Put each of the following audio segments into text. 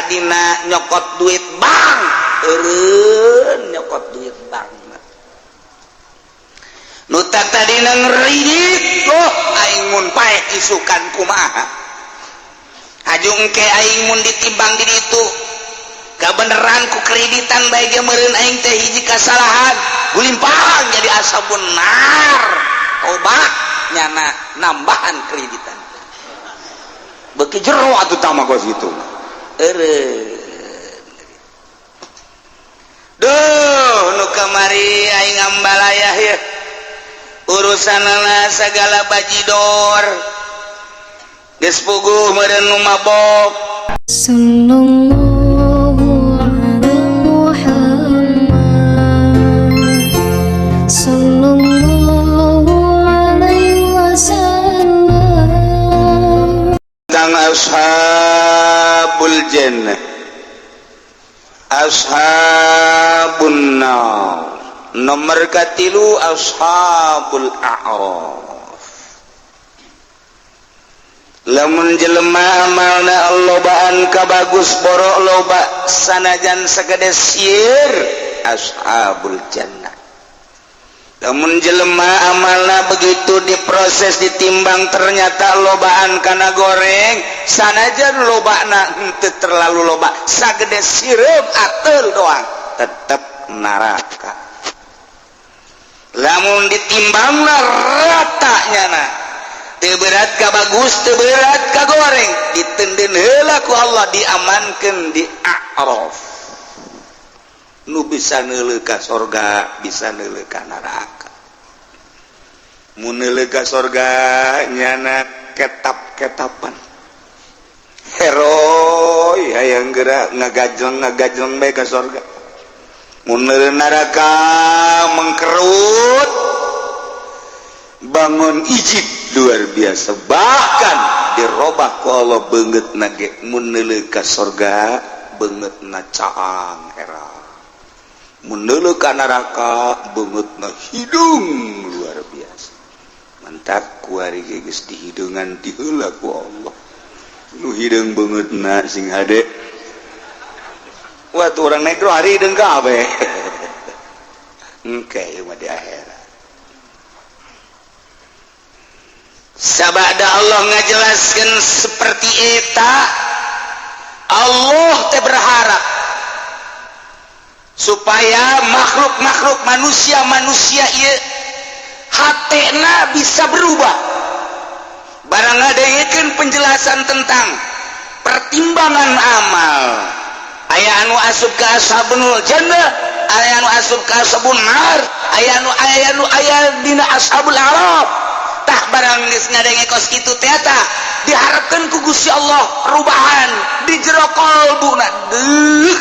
tadina nyokot duit bank, eureun nyokot duit bank. Nu tadina ngeridit, oh aing mun paeh isukan kumaha, haju engke aing mun ditimbang di ditu kabeneran ku kreditan bae ge meureun aing teh hiji kasalahan gulimpang jadi ashabun nar. Tobat nyana nambahan kreditan, beuki jero atuh tah mah kos kitu. Eureun duh, nu kamari aing ambalayah ya, urusanana segala bajidor, geus puguh meureun nu mabok. Sallallahu ala Muhammad, Sallallahu alaihi wasallam. Tentang ashabul jannah, ashabun nar, nomor katilu ashabul a'raf. Lamun jelema amalna lobaan ka bagus, borok loba sanajan sagede sieur, ashabul jannah. Lamun jelema amalna begitu diproses, ditimbang, ternyata lobaan kana goreng, sanajan lobana henteu terlalu loba, sagede sireum ateul doang, tetep neraka. Lamun ditimbangna rata, nyana teu berat ka bagus, teu berat ka goreng, ditenden heula ku Allah, diamankeun di A'raf, nu bisa neuleuh ka sorga, bisa neuleuh ka neraka. Mun neuleuh ka sorga, nyana ketap-ketapan, heroi, hayang geura ngagajleng ngagajleng bae ka sorga. Mun neuleuh neraka, mengkerut, bangun ijib luar biasa, bahkan dirobah ku Allah beungeutna ge. Mun neuleuh ka sorga, beungeutna caang era. Mun neuleuh ka neraka, beungeutna hidung luar biasa. Mantap, kuari ge geus dihideungan diheula ku Allah. Nu hideung beungeutna sing hade. Wah, tuh orang negro hari hideung kabeh. Engke ieu mah di akhirat. Sabada Allah ngajelaskan seperti eta, Allah teh berharap supaya makhluk-makhluk manusia-manusia ieu hatena bisa berubah barang ngadengekeun penjelasan tentang pertimbangan amal. Aya anu asup ka ashabul jannah, aya anu asup ka ashabun nar, aya anu aya dina ashabul araf. Tah, barang geus ngadenge kos kitu teh, diharapkan ku Gusti Allah perubahan di jero kalbuna. Deuh,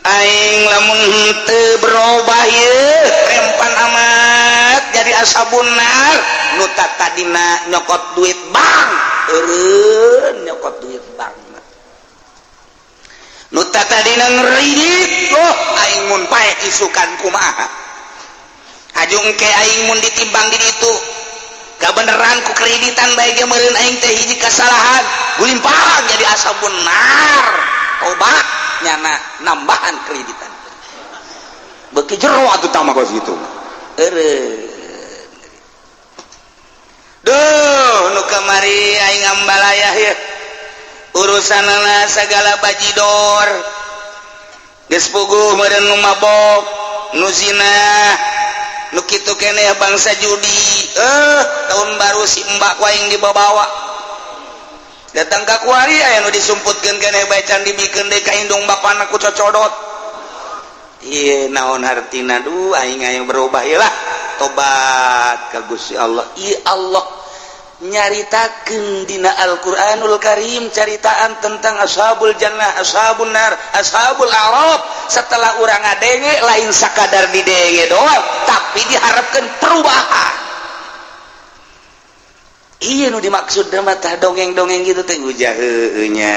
aing lamun henteu berubah ieu rempan amat jadi ashabun nar. Nu tadina nyokot duit bank, eureun nyokot duit bank. Nu tadina ngeridit, oh aing mun paeh isukan kumaha, haju engke aing mun ditimbang di ditu kabeneran ku kreditan bae ge meureun aing teh hiji kasalahan gulimpang jadi ashabun nar. Tobat nyana nambahan kreditan, beuki jero atuh tah mah kos kitu. Eureun duh, nu kamari aing ambalayah ya, urusanana segala bajidor, geus puguh meureun nu mabok, nu zina, nu kitu keneh, bangsa judi. Tahun baru si mbak ku aing dibawa datang ka kuari, aya nu disumputkeun keneh bae, can dibikeun deui ka indung bapana ku cocodot. Ieu naon hartina? Duh, aing aya berubah ieu lah, tobat ka Gusti Allah. Ieu Allah nyaritakeun dina Al-Qur'anul Karim caritaan tentang ashabul jannah, ashabun nar, ashabul a'raf. Setelah urang ngadenge, lain sakadar didenge doang, tapi diharapkan perubahan. Iya, nu dimaksud mah tah dongeng-dongeng gitu teh ujah heueuh nya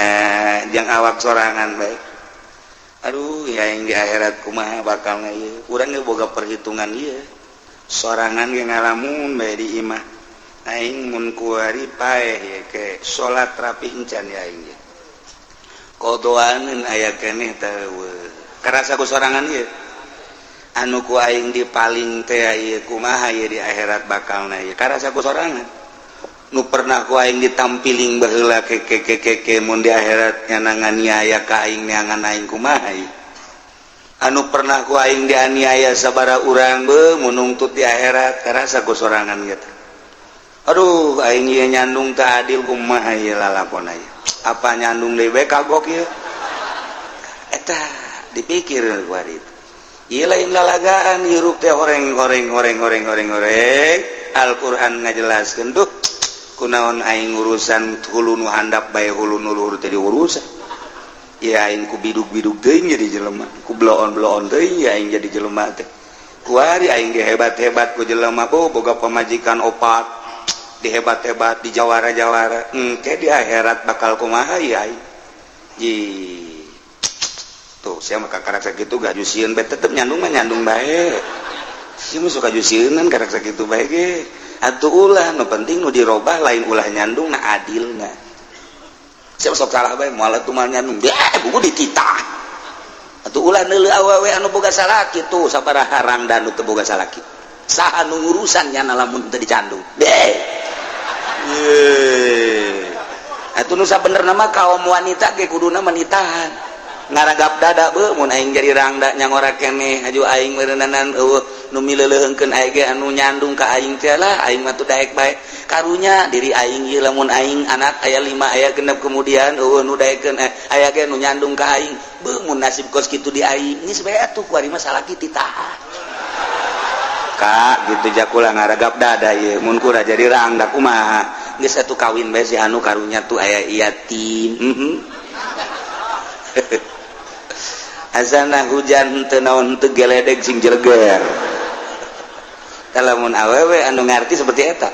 jang awak sorangan bae. Aduh ya, yang di akhirat kumaha bakal ieu, urang ge boga perhitungan ieu sorangan ge, ngalamun bae di imah. Aing mun kuari paeh ya, ke salat rapi encan ya aing ge. Kodoaneun aya keneh teh karasa ku sorangan ieu. Anu ku aing dipaling teh ieu kumaha ieu di akhirat bakalna ieu karasa ku sorangan. Nu pernah ku aing ditampiling baheula ke ke ke ke mun di akhirat nyana nganiaya ka aing neangan aing kumaha ieu. Anu pernah ku aing dianiaya sabara urang beuh mun nungtut di akhirat karasa ku sorangan gitu. Aduh aing ieu nyandung teu adil kumaha ieu lalakon ieu. Apa nyandung deui bae kagok ieu. Eta dipikir ku ari itu. Ieu lain lalagaan hirup teh horeng horeng horeng horeng horeng horeng. Al-Qur'an ngajelaskeun duh kunaon aing urusan hulu nu handap bae hulu nu luhur teh diurusan. Ya aing ku bidug-bidug teuing jadi jelema, ku bloon-bloon teuing ya aing jadi jelema teh. Kuari aing dihebat-hebat ku jelema boga pamajikan opat, dihebat-hebat di jawara-jawara. Engke di akhirat bakal kumaha ya aing. Ji. Tuh, saya mah karak sakitu gaju sieun bae tetep nyandung mah nyandung bae. Sia mah suka jusieunan karak sakitu bae ge. Atuh ulah nu penting nu dirobah lain ulah nyandung na adilna. Siapa sok salah bae moal atuh mal nyandung. Deh, buku dititah. Atuh ulah neuleuh awewe anu boga salaki tuh sabaraha rangda nu teu boga salaki. Saha nu ngurusan nyana lamun teu dicandung. Deh. Ye. Atuh nu sabenerna mah kaum wanita ge kuduna menitahan. Ngaragap dada beuh mun aing jadi rangda nyangora keneh haju aing meureuneunan eueuh nu mileuleungkeun aing ge anu nyandung ka aing teh lah aing mah teu daek bae. Karunya diri aing ieu lamun aing anak aya 5 aya 6 kemudian eueuh nu daekeun aya ge nu nyandung ka aing beuh mun nasib kos kitu di aing geus bae atuh kuari mah salaki titahan. Kak gitu jakula ngaragap dada ieu mun kura jadi rangda kumaha geus atuh kawin bae si anu karunya tuh aya yatim. Azana hujan teu naon teu geledeg sing jeleger. Lamun awewe anu ngarti seperti eta.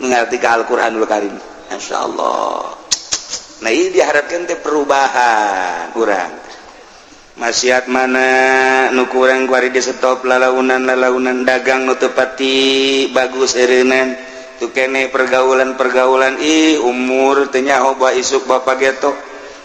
Ngarti ka Al-Qur'anul Karim. Masyaallah. Nah ini diharapkan teh perubahan urang. Maksiat mana nu kurang kuari di stop lalaunan-lalaunan dagang nu teu pati bagus eureunnan. Tu keneh pergaulan-pergaulan ih umur teu nyaho bae isuk bapak getok.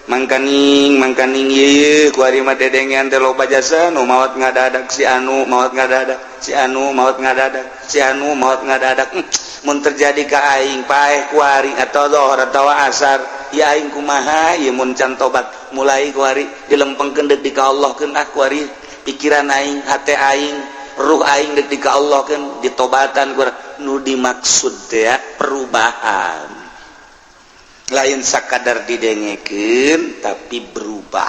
Mangkaning mangkaning ieu kuari mah dedengean teh loba jasa nu maot ngadadak si anu maot ngadadak si anu maot ngadadak si anu maot ngadadak. Mun terjadi ka aing paeh kuari atau zuhur atau asar ya aing kumaha ieu mun can tobat mulai kuari dilempengkeun deuk di ka Allah keun ah kuari pikiran aing hate aing ruh aing deuk di ka Allah keun ditobatan kuari nu dimaksud teh ya perubahan. Lain sakadar didengekeun tapi berubah.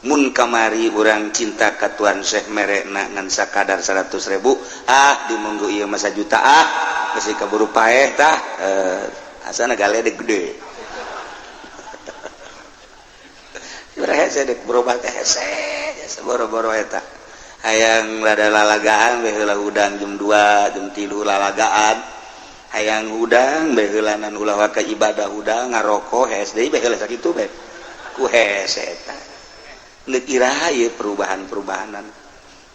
Mun kamari urang cinta ka Tuan Syekh merekna ngan sakadar 100.000 ah dimunggu ieu mah sajuta ah geus kaburu paeh tah asana galedeg gede. Urang hese dek berubah teh hese jasa boro-boro eta. Hayang rada lalagaan bae heula hudang jam 2 jam 3 lalagaan. Hayang hudang bae heulanan ulah waka ibadah hudang ngaroko hese deui bae heula sakitu bae. Ku hese eta. Neuk iraha ieu perubahan-perubahanan.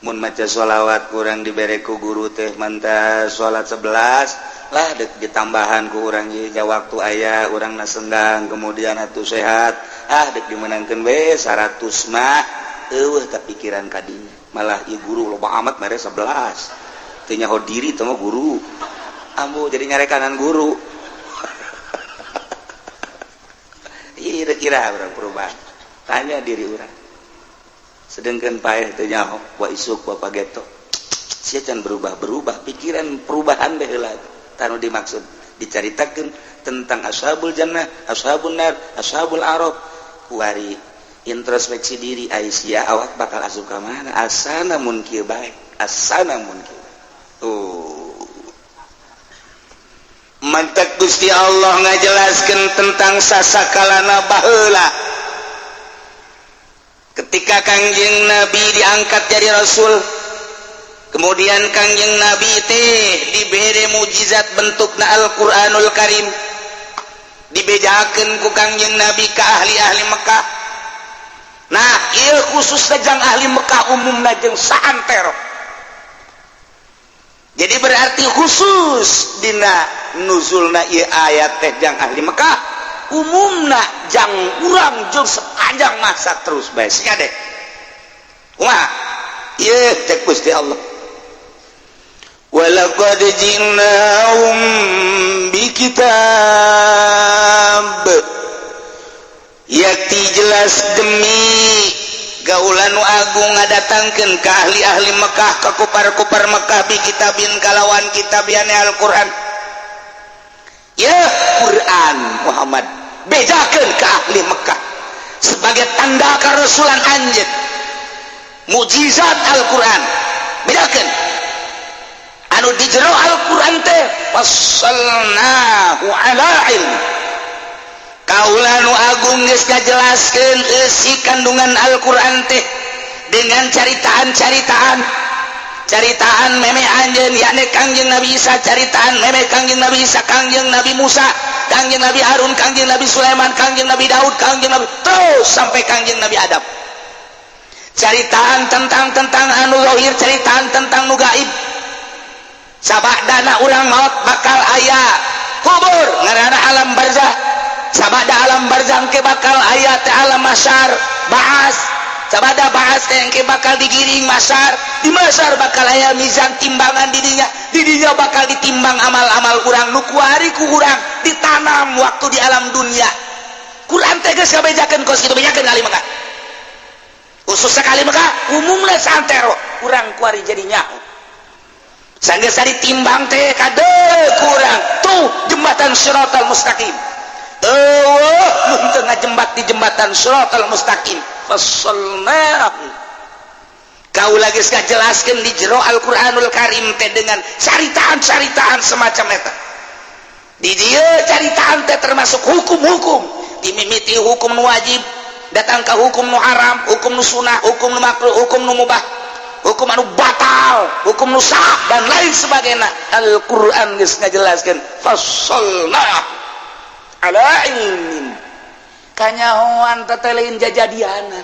Mun maca sholawat kurang dibere ku guru teh mantap salat 11 lah dek ditambahan ku urang ieu ja waktu aya urang na senggang kemudian atuh sehat ah dek dimenangkeun we 100 mah eueuh kapikiran ka dinya malah ieu guru loba amat mere 11 teu nyaho diri teh mah guru ambu jadi nyarekanan guru. Ieu kira urang perubahan tanya diri urang sedangkan paeh teu nyaho wa isuk wa pageto sia can berubah-berubah pikiran perubahan bae heula tanu dimaksud dicaritakeun tentang ashabul jannah ashabun nar ashabul araf kuari introspeksi diri ai sia awak bakal asup ka mana asana mun kieu bae asana mun kieu tuh. Mantak Gusti Allah ngajelaskeun tentang sasakalana baheula ketika Kangjeng Nabi diangkat jadi rasul kemudian Kangjeng Nabi teh dibere mukjizat bentukna Al-Qur'anul Karim dibejakeun ku Kangjeng Nabi ka ahli-ahli Mekah. Nah ieu khusus jang ahli Mekah umumna jeung saantero. Jadi berarti khusus dina nuzulna ieu ayat teh jang ahli Mekah. Umumna jang urang jeung sepanjang masa terus bae sia deh. Kumaha ieu cek Gusti Allah? Walaqad ji'nahum bikitab, yakti jelas demi kaula nu agung ngadatangkeun ka ahli-ahli Mekah, ka kupar-kupar Mekah, bi kitabin kalawan kitab yani Al-Qur'an. Ya Quran Muhammad bejakeun ke ahli Mekah sebagai tanda kerasulan anjeun, mukjizat Al-Qur'an bejakeun anu di jero Al-Qur'an teh. Fassalnahu ala ilmi, kaula nu agung geus ngajelaskeun eusi kandungan Al-Qur'an teh dengan caritaan-caritaan, caritaan meme anjeun yakni Kangjeng Nabi Isa, caritaan meme Kangjeng Nabi Isa, Kangjeng Nabi Musa, Kangjeng Nabi Harun, Kangjeng Nabi Sulaiman, Kangjeng Nabi Daud, Kangjeng Nabi, terus sampai Kangjeng Nabi Adam. Caritaan tentang tentang anu zahir, caritaan tentang nu gaib. Sabadana urang maut bakal aya kubur, ngaranna alam barzah. Sabada alam barzah ke bakal aya teh alam mahsyar, baas. Sabada baas teh ke bakal digiring mahsyar. Di mahsyar bakal aya mizan, timbangan. Didinya, didinya bakal ditimbang amal-amal urang nu kuari ku urang ditanam waktu di alam dunia. Quran teh geus ngabejakeun kos kitu. Bejakeun kali Mekah, khusus sekali Mekah, umumna santero urang kuari jadi nyaho. Sanggeus ditimbang teh kade kurang tuh jembatan Siratal Mustaqim. Eueuh nu teu ngajembat di jembatan Siratal Mustaqim. Fassalnahu, kaula geus ngajelaskeun di jero Al-Qur'anul Karim teh dengan caritaan-caritaan semacam eta. Di dieu caritaan teh termasuk hukum-hukum, dimimiti hukum nu wajib datang ke hukum nu haram, hukum nu sunah, hukum nu makruh, hukum nu mubah, hukum anu batal, hukum nu sah, dan lain sebagainya. Al-Qur'an geus ngajelaskeun. Fassalna ala ilmin, kanyahoan teh lain jajadianan,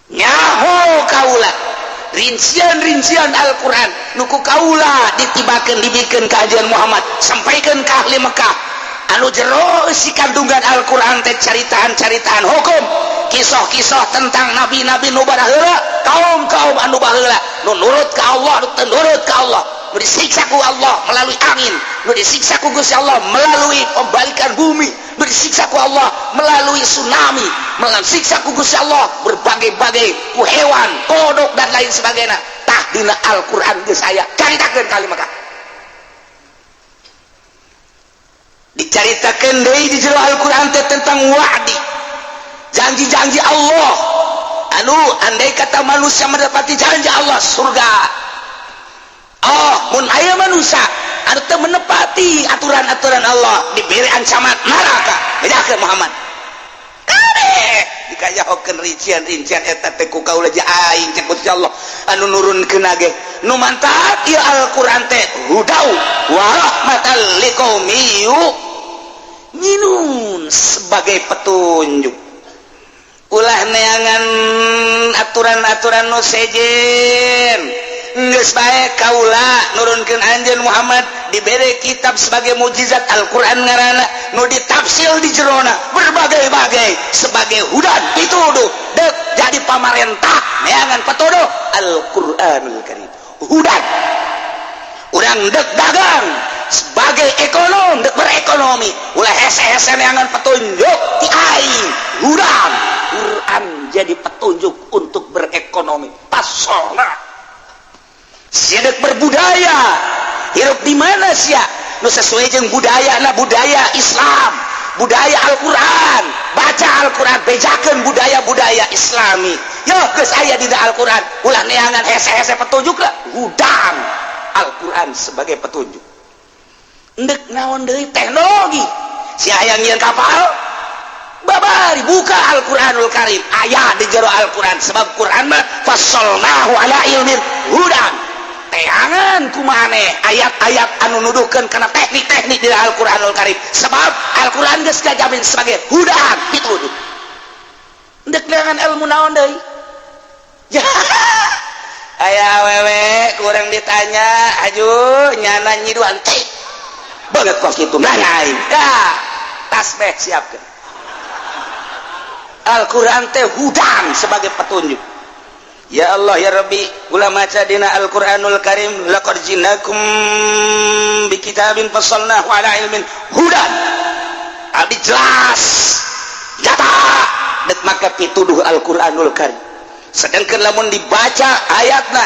nyaho kaula rincian-rincian Al-Quran nu ku kaula ditibakeun, dibikeun kajian Muhammad, sampaikan ke ahli Mekah anu jero isi kandungan Al-Quran teh caritaan-caritaan hukum, kisah-kisah tentang nabi-nabi nu baheula, kaum-kaum anu baheula, nu nurut ka Allah, nu teu nurut ka Allah, nu disiksa ku Allah melalui angin, nu disiksa ku Gusti Allah melalui pembalikan bumi, nu disiksa ku Allah melalui tsunami, melalui siksa ku Gusti Allah berbagai-bagai ku hewan, kodok, dan lain sebagainya. Tah, dina Al-Quran geus aya. Caritakeun kali maka dicaritakeun deui di jero Al-Quran teh tentang wa'di, janji-janji Allah, anu andai kata manusia mendapati janji Allah surga. Oh, mun aya manusia anu teu menepati aturan-aturan Allah diberi ancaman neraka. Bedakeun Muhammad kabeh dikayahokeun rincian-rincian eta teh ku kaula aing. Cek Gusti Allah anu nurunkeun ge nu mantap ieu Al-Qur'an teh hudau wa rahmatan liqaumi yu'minun, sebagai petunjuk. Ulah neangan aturan-aturan nu sejen, geus bae kaula nurunkeun anjeun Muhammad dibere kitab sebagai mukjizat, Al-Qur'an ngaranna, nu ditafsil di jerona berbagai-bagai sebagai hudan, pituduh. Dek jadi pamarentah neangan patuduh Al-Qur'anul Karim, hudan. Urang dek dagang sebagai ekonom, dek berekonomi, ulah hese-hese neangan petunjuk ti aing, hudan. Quran jadi petunjuk untuk berekonomi. Pasona sia dek berbudaya, hirup di mana sia nu sesuai jeung budaya na, budaya Islam, budaya Al-Quran. Baca Al-Quran, bejakeun budaya-budaya Islami. Yo geus aya dina Al-Quran. Ulah neangan hese-hese petunjuk lah, hudan Al-Quran sebagai petunjuk. Ndek naon deui? Teknologi, si hayang nyieun kapal babari buka Al-Quranul Karim, aya di jero Al-Quran, sebab Quran mah fassalnahu ala ilmin hudan. Teangan kumaneh ayat-ayat anu nuduhkeun kana teknik-teknik di Al-Quranul Karim, sebab Al-Quran geus kajamin sebagai hudan pituduh. Ndek neangan ilmu naon deui? Ya aya awewe kurang ditanya aju nyana nyiduan teh banget kos kitu nanya aing. Ya Tasbih siapkeun. Al-Quran teh hudan sebagai petunjuk. Ya Allah ya Rabbi, ulah maca dina Al-Qur'anul Karim, laqad jinakum bi kitabin fassalnahu ala ilmin hudan. Abdi jelas nyata dek maka pituduh Al-Qur'anul Karim. Sedangkan lamun dibaca ayatna,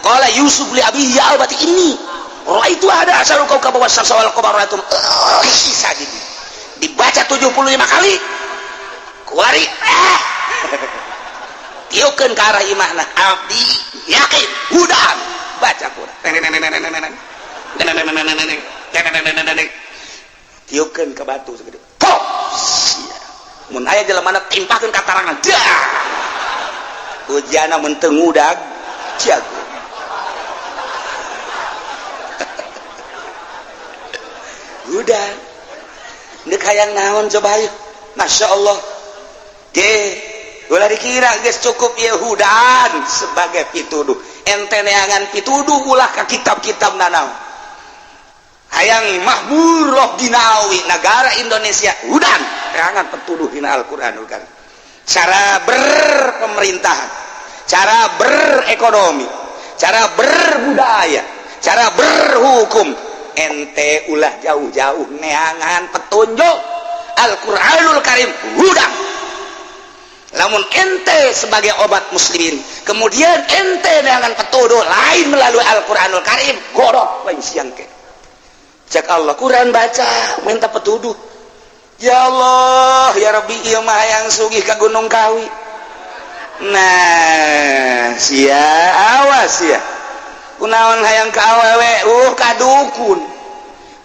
qala Yusuf li abihi ya abati inni ra'aitu ahada asyara kawkaban wasyamsa wal qamara ra'aitum sajidin. Dibaca 75 kali kuari tiukeun ka arah imahna, abdi yakin hudan baca Quran, tiukeun ka batu segede pop sia mun aya jelema timpahkeun ka tarangan dah ujana mun teu ngudag jago. Hudan deuk hayang naon coba ayo, Masya Allah. Ge ulah dikira geus cukup Yehudan sebagai pituduh, ente neangan pituduh ulah ka kitab-kitab nanaon. Hayang mahmur roh dinawi negara Indonesia hudan neangan pituduh dina Al-Qur'anul Karim. Cara berpemerintahan, cara berekonomi, cara berbudaya, cara berhukum, ente ulah jauh-jauh neangan petunjuk Al-Qur'anul Karim hudan. Lamun ente sebagai obat muslimin, kemudian ente dengan petuduh lain melalui Al-Qur'anul Karim, gorok lain siang ke. Cek Allah, Quran baca, minta petuduh. Ya Allah, ya Rabbi, ieu mah hayang sugih ka Gunung Kawi. Nah, sia awas sia. Kunaon hayang ka awewe, ka dukun.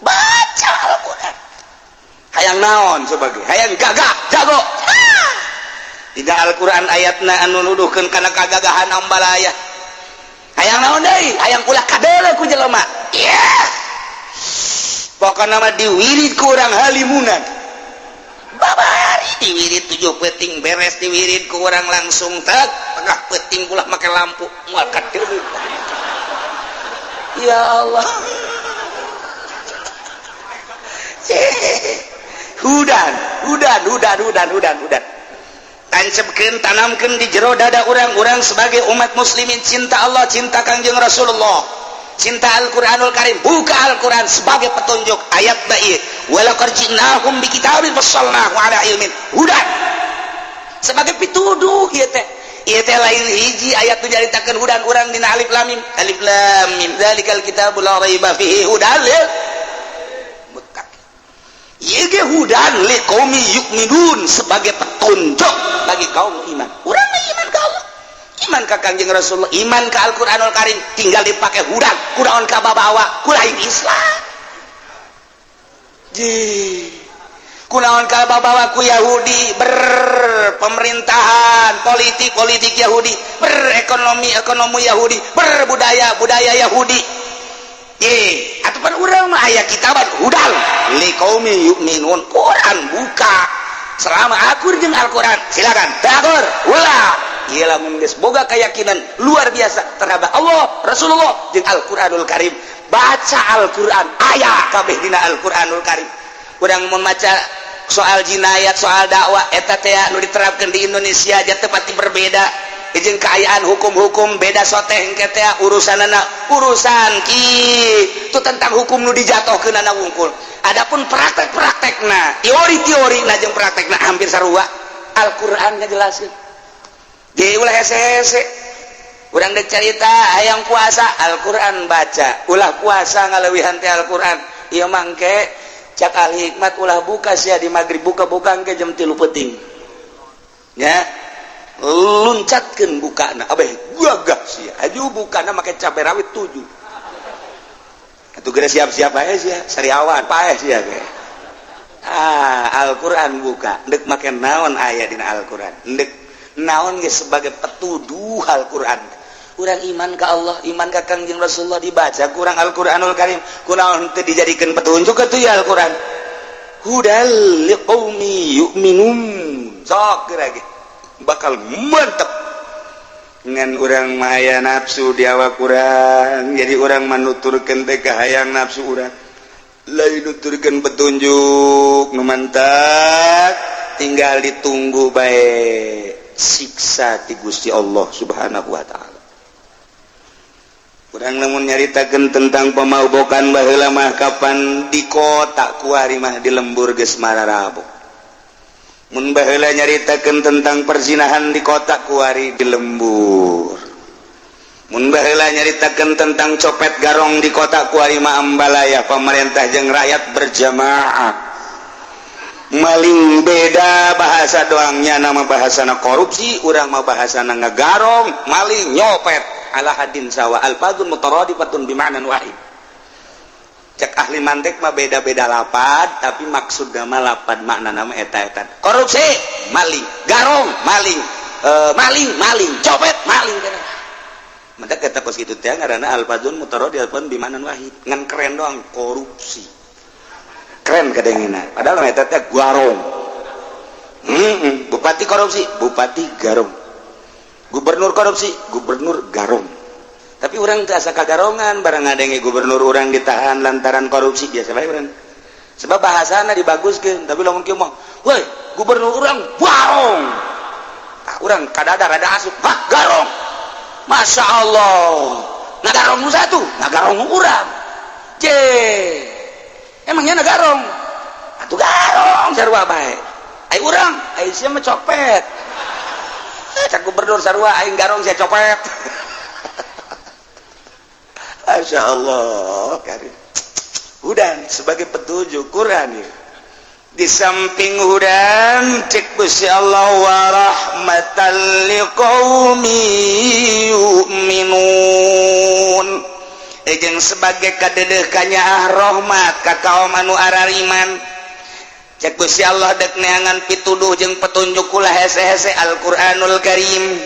Baca Al-Qur'an. Hayang naon sebagai? Hayang gagah, jago. Tidak Al-Qur'an ayatna anu nuduhkeun kana kagagahan ambalaya. Hayang naon deui? Hayang ulah kadeuleu ku jelema. Yeah. Pokona mah diwirid ku urang halimunan. Babari diwirid 7 peuting beres diwirid ku urang langsung tek tengah peuting ulah make lampu moal kadeuleu. Ya Allah. Hudan, hudan, hudan, hudan, hudan, hudan. Tancepkeun, tanamkeun di jero dada urang-urang sebagai umat muslimin, cinta Allah, cinta Kangjeng Rasulullah, cinta Al-Qur'anul Karim. Buka Al-Qur'an sebagai petunjuk ayat baik. Walaqad ji'nahum bikitabin fassalnahu ala ilmin hudan. Sebagai pituduh ieu teh. Ieu teh lain hiji ayat nu nyaritakeun hudan urang dina alif lam mim. Alif lam mim zalikal kitabul la raiba fihi hudan lil muttaqin. Ieu ge hudan liqaumi yu'minun, sebagai petunjuk bagi kaum iman. Urang mah iman ka Allah, iman ka Kangjeng Rasulullah, iman ka Al-Qur'anul Karim, tinggal dipake hudan, kunaon ka babawa, ku lain Islam. Ji. Kunaon ka babawa ku Yahudi, berpemerintahan, politik-politik Yahudi, berekonomi ekonomi Yahudi, berbudaya budaya Yahudi. Ye, atuh urang mah aya kitaban hudan liqaumi yu'minun. Quran buka. Selama akur jeung Al-Qur'an, silakan. Akur, ulah. Ieu lamun geus boga keyakinan luar biasa terhadap Allah, Rasulullah jeung Al-Qur'anul Karim. Baca Al-Qur'an, aya kabeh dina Al-Qur'anul Karim. Urang mun maca soal jinayat, soal dakwah eta teh nu diterapkeun di Indonesia aja tepati berbeda. Jeung keayaan hukum-hukum beda soteh engke teh urusanana urusan kitu tentang hukum nu dijatuhkeunana wungkul. Adapun praktek-praktekna, teori-teori na jeung praktekna hampir sarua. Al-Qur'an ngajelaskeun. Ge ulah hese-hese. Urang deuk carita hayang puasa, Al-Qur'an baca. Ulah puasa ngaleuwihan teh Al-Qur'an. Ieu mah engke cak ahli hikmat ulah buka sia di magrib, buka-buka engke jam 3 peuting. Ya. Luncatkeun bukana abeh gagah sia aju bukana make cabe rawit 7 atuh geura siap-siap bae sia sariawan paeh sia ge. Al-Qur'an buka deuk make naon aya dina Al-Qur'an, deuk naon ge sebagai petuduh Al-Qur'an. Urang iman ka Allah, iman ka Kangjeng Rasulullah, dibaca kurang Al-Qur'anul Karim, kunaon teu dijadikeun petunjuk atuh ya Al-Qur'an. Hudal liqaumi yu'minun. Sok geura ge bakal mantep ngan urang mah aya nafsu di awak urang, jadi urang manuturkeun teh kahayang nafsu urang. Lain nuturkeun petunjuk nu mantak, tinggal ditunggu bae siksa ti Gusti Allah Subhanahu wa Ta'ala. Kurang namun nyaritakeun tentang pemabokan baheula mah, kapan di kota kuari mah di lembur geus mararabok. Mun baheula nyaritakeun tentang perzinahan di kota kuari di lembur. Mun baheula nyaritakeun tentang copet garong di kota kuari mah ambalaya pemerintah jeung rakyat berjamaah. Maling beda bahasa doangnya, nama bahasana korupsi, urang mah bahasana ngagarong, maling, nyopet. Ala haddin sawa, alfadzun mutaradifatun bima'nan wahid. Cek ahli mantik mah beda-beda lapad, tapi maksud nama lapad makna nama eta-eta. Korupsi, maling, garong, maling, maling, maling, copet, maling. Maka kata kos kitu teh ngaranna alfadzun mutaradifatun bima'nan wahid. Ngan keren doang korupsi. Keren kadangina. Padahal eta teh garong. Bupati korupsi, bupati garong. Gubernur korupsi, gubernur garong. Tapi orang teu asa kagarongan barang ngadenge gubernur orang ditahan lantaran korupsi, biasa bae urang. Sebab bahasana dibaguskeun, tapi lamun kieu mah, "Woi, gubernur urang garong." Tah urang kadada rada asup, "Hah, garong." Masya Allah. Ngagarong nu satu, ngagarong nu urang. Je. Emangnya ngagarong? Atuh garong sarua bae. Ai urang, ai sia mah copet. Cak gubernur sarua aing garong sia copet. Masya Allah, karim. Hudan sebagai petunjuk Quran ya. Di samping hudan cek Gusti Allah wa rahmatan liqaumi yu'minun. Jeung sebagai kadedeh kanyaah rahmat ka kaum anu arariman. Cek Gusti Allah dek neangan pituduh jeung petunjuk kula hese-hese Al-Qur'anul Karim.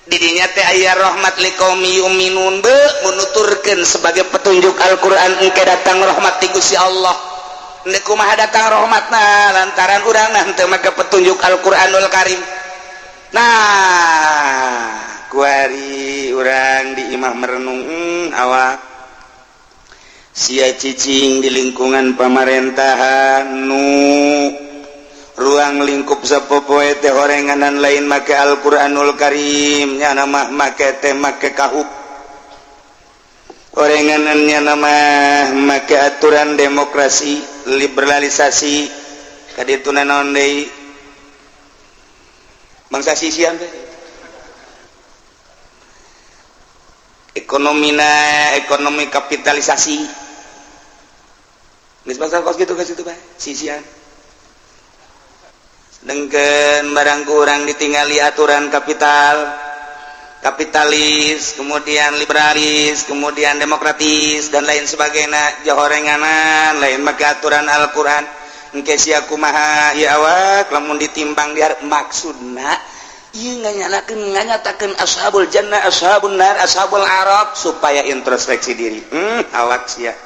Didinya teh aya rahmat liqaumi yu'minun, be menuturkeun sebagai petunjuk Al-Qur'an engke datang rahmat ti Gusti Allah. Ndek kumaha datang rahmatna lantaran urang nah teu make petunjuk Al-Qur'anul Karim. Nah, kuari urang di imah merenung, awak sia cicing di lingkungan pemerintahan nu ruang lingkup sapopoe teh horenganan lain make Al-Qur'anul Karim, nyana mah make teh make KUHP, horenganannya nama make aturan demokrasi liberalisasi kaditu naon deui bangsa sisian teh ekonomina ekonomi kapitalisasi geus bangsa kos kitu kos kitu bae sisian. Sedangkan barang kurang ditinggali aturan kapital, kapitalis, kemudian liberalis, kemudian demokratis dan lain sebagainya, jahorenganan lain make aturan Al-Qur'an. Engke sia kumaha ieu awak lamun ditimbang di maksudna ieu nganyalakeun nganyatakeun ashabul jannah, ashabun nar, ashabul arab supaya introspeksi diri. Awak sia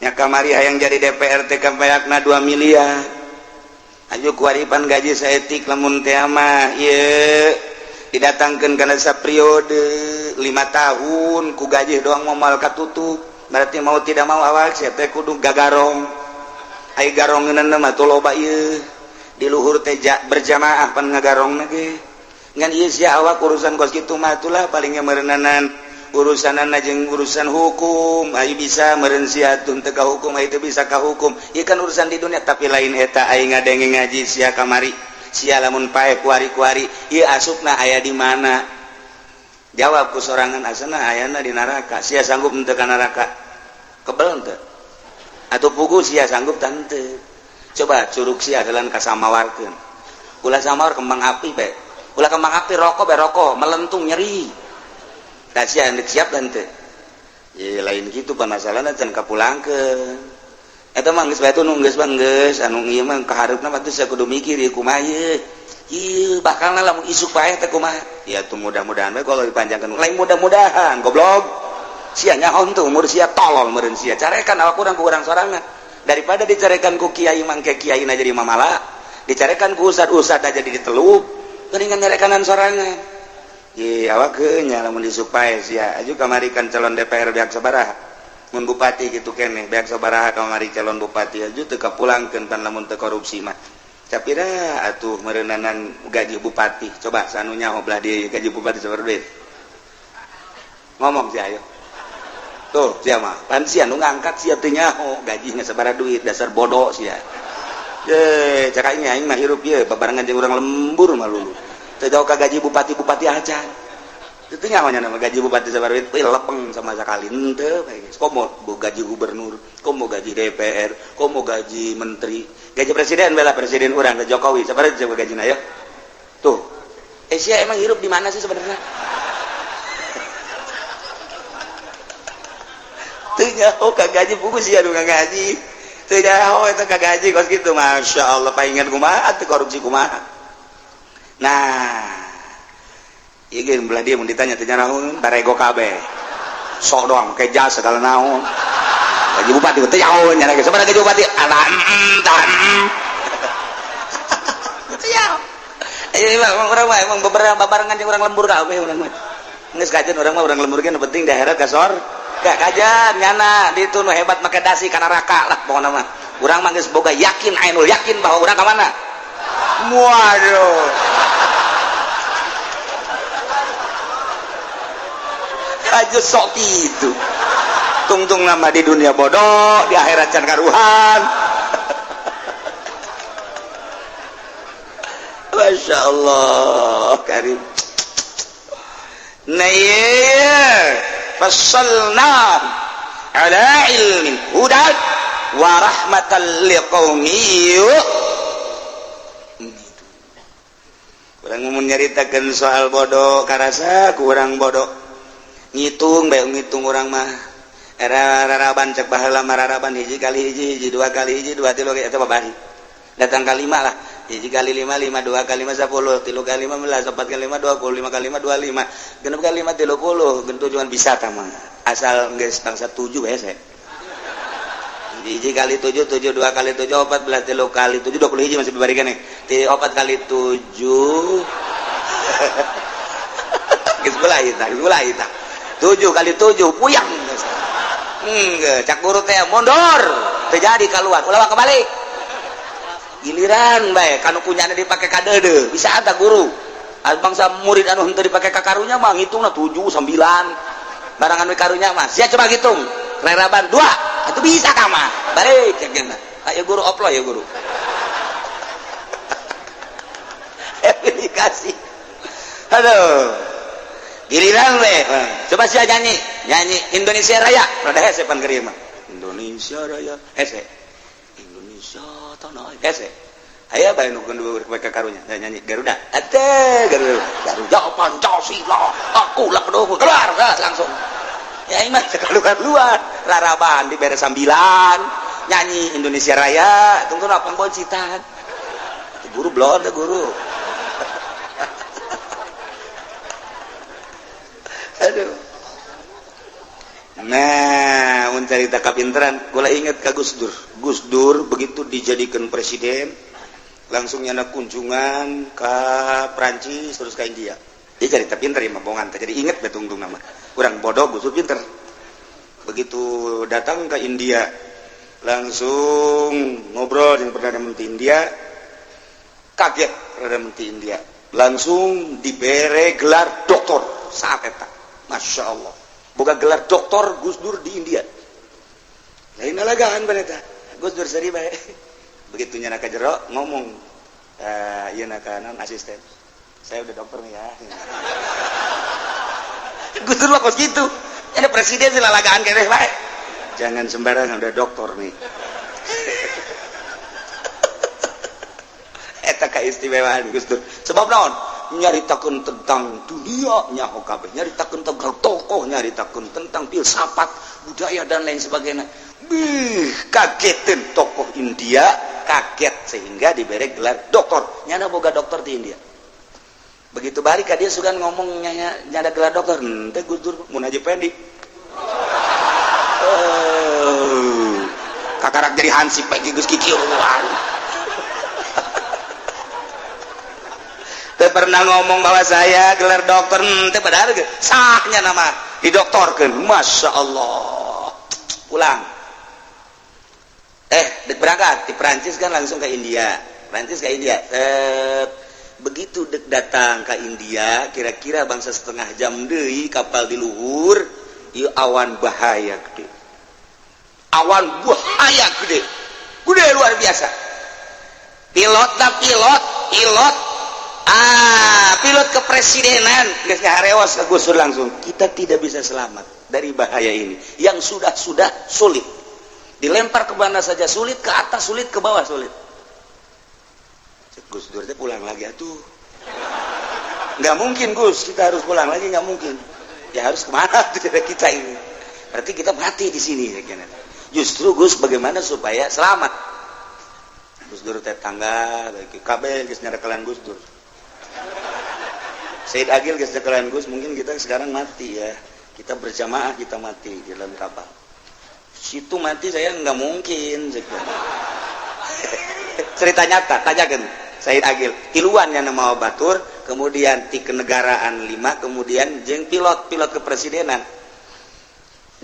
nya kamari hayang jadi DPR teh kampayakna 2 miliar. Aju kuaripan gaji saetik lamun teh mah ieu didatangkeun kana sapriode 5 tahun ku gaji doang moal katutup. Berarti mau tidak mau awak sia teh kudu gagarong. Ai garongeunana mah teu loba ieu. Di luhur teh berjamaah pan ngagarongna ge. Ngan ieu sia awak urusan kos kitu mah atulah palingnya meureunnanan urusanana jeung urusan hukum. Ayo bisa meureun sia tun teu ka hukum, ayo teu bisa ka hukum. Ieu kan urusan di dunia, tapi lain eta aing ngadenge ngaji sia kamari. Sia lamun pae kuari-kuari ieu asupna aya di mana? Jawab ku sorangan asana ayana di neraka. Sia sanggup henteu ka neraka? Kebel henteu? Atau pugu sia sanggup tante? Coba curug sia jalan ka samawarkeun. Ulah samawar kembang api bae. Ulah kembang api rokok bae, rokok melentung nyeri. Tah sia ndek siap henteu? Ye lain kitu pamasalahna can kapulangkeun. Eta mah geus bae nu geus mah geus anu ieu mah kahareupna mah teu sia kudu mikir ieu kumaha ieu. Ieu bakalna lamun isuk paeh teh kumaha? Ya tuh mudah-mudahan we kalau dipanjangkeun. Lain mudah-mudahan goblok. Sia nyaho henteu umur sia tolol meureun sia. Carekan awak urang ku urang sorangan. Daripada dicarekan ku kiai mangke kiai na jadi mamala, dicarekan ku ustad-ustad aja jadi ditelup, mendingan nyarekanan sorangan. Ye awak nya lamun isuk paeh sia aju kamari kan calon DPR beak sabaraha? Mun bupati gitu keneh beak sabaraha kamari calon bupati aja teu kapulangkeun pan lamun teu korupsi mah. Capira atuh meureunanan gaji bupati. Coba sanu nyaho belah dieu gaji bupati sabaraha duit. Ngomong sih ayo. Tuh sia mah pan sia nu ngangkat sia teu nyaho gajina sabaraha duit dasar bodoh sia. Ye, cak aing aing mah hirup ieu babarengan jeung urang lembur mah lulu. Teu jauh ka gaji bupati-bupati acan. Itu nyahonya nama gaji bupati sabaraha duit, lepeng sama sekali henteu bae geus. Komo gaji gubernur, komo gaji DPR, komo gaji menteri, gaji presiden bela presiden urang Jokowi sabaraha coba gajina ya. Tuh. Sia emang hirup di mana sih sebenarnya? Teu nyaho ka gaji buku sia nu gaji. Teu nyaho eta ka gaji kos kitu Masya Allah paingan kumaha teu korupsi kumaha. Nah, ieu ge belah dia mun ditanya teu nyaho barego kabeh. Sok doang make jas segala naon. Gaji bupati teu nyaho nya ge sabaraha gaji bupati? Alah tah. Teu nyaho. Ieu mah urang mah emang beberapa babarengan jeung urang lembur kabeh urang mah. Geus kajen urang mah urang lembur ge nu penting di akhirat ka sor. Gak kajan nyana ditu nu hebat make dasi ka neraka lah pokona mah. Urang mah geus boga yakin ainul yakin bahwa urang ka mana? Waduh. Aja sok kitu. Tungtung nama di dunia bodoh, di akhirat can karuhan. Masya Allah karim. Nah iya. Fassalna ala ilmin hudan wa rahmatan liqaumi yu'minun. Kurang mun nyaritakeun soal bodoh karasa kurang bodoh. Ngitung bae ngitung urang mah. Era raraban cek baheula mah raraban hiji kali hiji hiji dua kali hiji dua tilu eta babari. Datang ka lima lah. Hiji kali lima lima dua kali lima 10 tilu kali lima 15 4 kali lima 20 5 kali lima 25 genep kali lima 30 genep tujuan bisa tah mah asal geus bangsa 7 hese. Hiji kali 7 7 2 kali 7 14 tilu kali 7 20 hiji masih bibari keneh. 4 kali 7 geus belah eta, geus belah eta. 7 kali 7 puyang geus. Cak guru teh mundur, teu jadi kaluar, ulah kebalik. Giliran bae kanu kunyana dipake ka deudeuh, bisa ata guru. Bangsa murid anu henteu dipake ka karunya mah ngitungna 7 9. Barangan we karunya mah sia coba hitung. Reraban 2, atuh bisa ka mah. Balik cek. Ayo guru oplo ya guru. Aplikasi. Aduh. Giliran we. Coba sia nyanyi, nyanyi Indonesia Raya. Rada hese pan keur mah. Indonesia Raya hese. Indonesia tanah hese. Aya bae nu kudu ka karunya nyanyi Garuda. Ate Garuda. Garuda Pancasila. Aku lah keduh keluar langsung. Ya iman keluar keluar. Raraban dibere sambilan nyanyi Indonesia Raya, tunggu apa pangboncitan. Guru blon teh guru. Aduh. Nah, mun carita kapinteran, kula inget ka Gus Dur. Gus Dur begitu dijadikan presiden, langsung nyana kunjungan ke Prancis terus ke India. Dia cerita pinter ya, mabongan. Jadi inget betungtung nama. Kurang bodoh, Gus Dur pinter. Begitu datang ke India, langsung ngobrol dengan Perdana Menteri India. Kaget Perdana Menteri India. Langsung dibere gelar doktor saat eta. Masya Allah. Boga gelar doktor Gus Dur di India. Lain lalagaan paneta. Gus Dur seri bae. Begitu nyana ka jero ngomong, ieu na ka naon asisten. Saya udah dokter nih ya. Gus Dur mah kos kitu. Ada presiden sih lalagaan keneh bae. Jangan sembarangan udah dokter nih. Eta kaistimewaan Gus Dur. Sebab naon? Nyaritakeun tentang dunia nyaho kabeh, nyaritakeun tentang tokoh, nyaritakeun tentang filsafat, budaya dan lain sebagainya. Bih, kagetin tokoh India, kaget sehingga diberi gelar doktor. Nyana boga doktor di India. Begitu balik ka dia sugan ngomong nyana gelar doktor, henteu Gus Dur mun Haji Pendi. Kakarak jadi hansip bae geus kikieuan. Teu pernah ngomong bahwa saya gelar dokter, teu padahal sahnya nama didoktorkeun. Masya Allah. Pulang. Dek berangkat di Prancis kan langsung ke India. Prancis ke India. Begitu dek datang ke India, kira-kira bangsa setengah jam deui kapal di luhur, ieu awan bahaya gede. Awan bahaya gede. Gede luar biasa. Pilot dah pilot, pilot. Ah, pilot kepresidenan geus ngaharewos ke Gus Dur langsung. Kita tidak bisa selamat dari bahaya ini. Yang sudah-sudah sulit. Dilempar ke mana saja sulit, ke atas sulit, ke bawah sulit. Cek Gus Dur teh, pulang lagi atuh. Nggak mungkin, Gus, kita harus pulang lagi, nggak mungkin. Ya harus kemana tuh kita ini? Berarti kita mati di sini. Justru, Gus, bagaimana supaya selamat? Gus Dur teh tangga, kabeh geus nyarekelan Gus Dur. Said Agil geus nyarekelan Gus, mungkin kita sekarang mati ya. Kita berjamaah, kita mati di dalam kapal. Situ mati saya nggak mungkin. Cerita nyata, tanyakan Said Agil. Tiluan yang nama batur, kemudian ti kenegaraan lima, kemudian jeng pilot, pilot kepresidenan.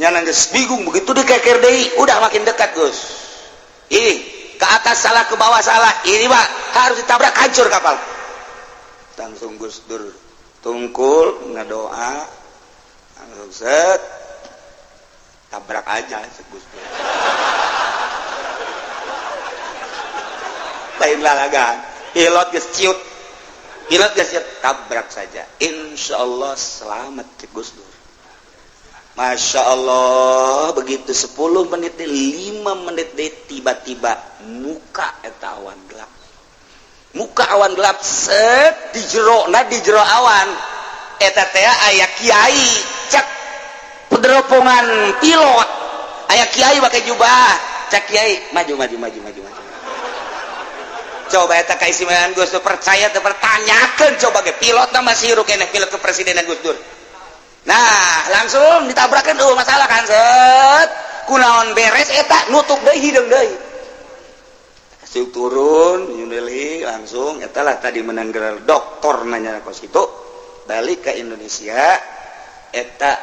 Nyana geus bingung begitu di keker deui, udah makin dekat, Gus. Ini ke atas salah, ke bawah salah. Ini, Pak, harus ditabrak hancur kapal. Langsung Gus Dur tungkul ngadoa, langsung set, tabrak aja Gus Dur. Lain lalagan, pilot geus ciut, pilot geus ciut, tabrak saja, insya Allah selamat ke Gus Dur. Masya Allah, begitu 10 menit deh, 5 menit deh, tiba-tiba muka eta awan gelap, muka awan gelap set di jero, nah di jero awan eta teh aya kiai. Cek pederopongan pilot, aya kiai pakai jubah. Cek kiai, "Maju, maju, maju, maju, maju." Coba eta keistimewaan Gus Dur, percaya teu pertanyakeun coba ge pilot nama siru keneh, pilot kepresidenan Gus Dur. Nah, langsung ditabrakan, oh masalah kan, set kunaon beres eta nutup deui, hideung deui. Kasih turun New Delhi langsung eta lah tadi menang gelar doktor, nanya kos itu balik ke Indonesia. Eta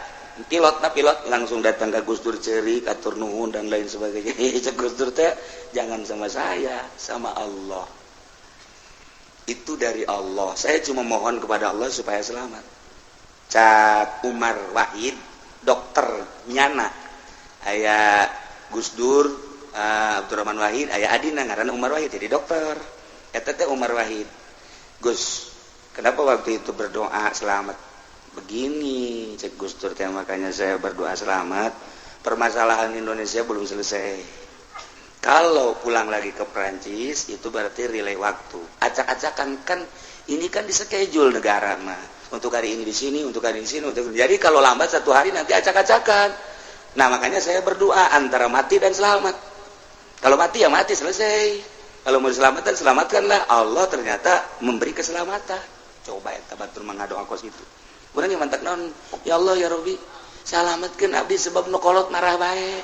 pilot, nah pilot langsung datang ke Gus Dur, ceri katur nuhun dan lain sebagainya. Cek Gus Dur teh, "Jangan sama saya, sama Allah. Itu dari Allah, saya cuma mohon kepada Allah supaya selamat." Cak Umar Wahid, dokter nyana, aya Gus Dur, Abdurrahman Wahid, aya adina ngaranna Umar Wahid, jadi dokter eta teh Umar Wahid. "Gus, kenapa waktu itu berdoa selamat begini?" Cek Gus Dur teh, "Makanya saya berdoa selamat, permasalahan Indonesia belum selesai. Kalau pulang lagi ke Perancis itu berarti relay waktu, acak-acakan kan. Ini kan di schedule negara mah untuk hari ini di sini, untuk hari ini di sini, untuk jadi kalau lambat satu hari nanti acak-acakan. Nah, makanya saya berdoa antara mati dan selamat. Kalau mati ya mati, selesai. Kalau mau diselamatkan, selamatkanlah. Allah ternyata memberi keselamatan." Coba ya batur mengadoa kos itu. Urang yang mantak naon? "Ya Allah, ya Robi, selamatkan abdi sebab nu kolot marah bae.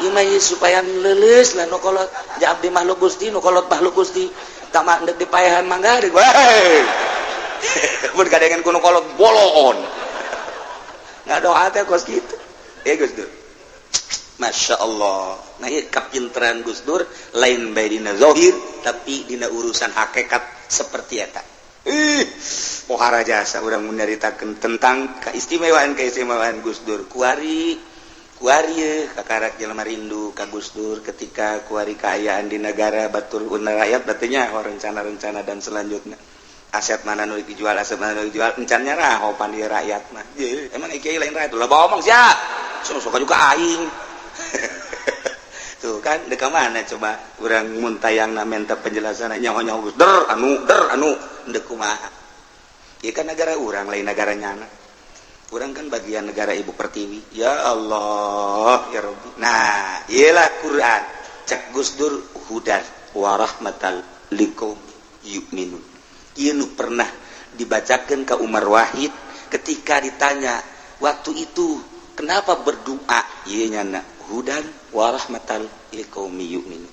Ieu mah supaya leuleus lah nu kolot. Ja abdi makhluk Gusti, nu kolot makhluk Gusti. Tama ndek dipaehan mangga deui." Mun kadengan ku nu kolot bolon. Ngadoa teh kos kitu. Ya Gus Dur. Masya Allah. Nah, ieu kapinteran Gus Dur lain bae dina zahir tapi dina urusan hakikat seperti eta. Ih, pohara jasa urang menyaritakeun tentang keistimewaan-keistimewaan Gus Dur. Kuari kuari kakarak jelema rindu ka Gus Dur ketika kuari kaayaan di negara batur rakyat berarti nya rencana-rencana dan selanjutnya, aset mana nu dijual, aset mana nu dijual, encan nyarah pan di rakyat mah. Ye, emang kiai lain rakyat lah ngomong sia. Suka juga aing. Tuh kan dek mana coba urang mun tayang minta penjelasan, nyaho-nyaho Gus Der anu der anu ndek kumaha. Ieu kan negara urang, lain negara nyana. Urang kan bagian negara Ibu Pertiwi. Ya Allah, ya Rabbi. Nah, iyalah Quran. Cek Gus Dur, hudan warahmatal liqaum yu'minun. Ieu nu pernah dibacakan ke Umar Wahid ketika ditanya waktu itu kenapa berdoa, ieu nyana hudan warahmatal liqaumi yu'minun,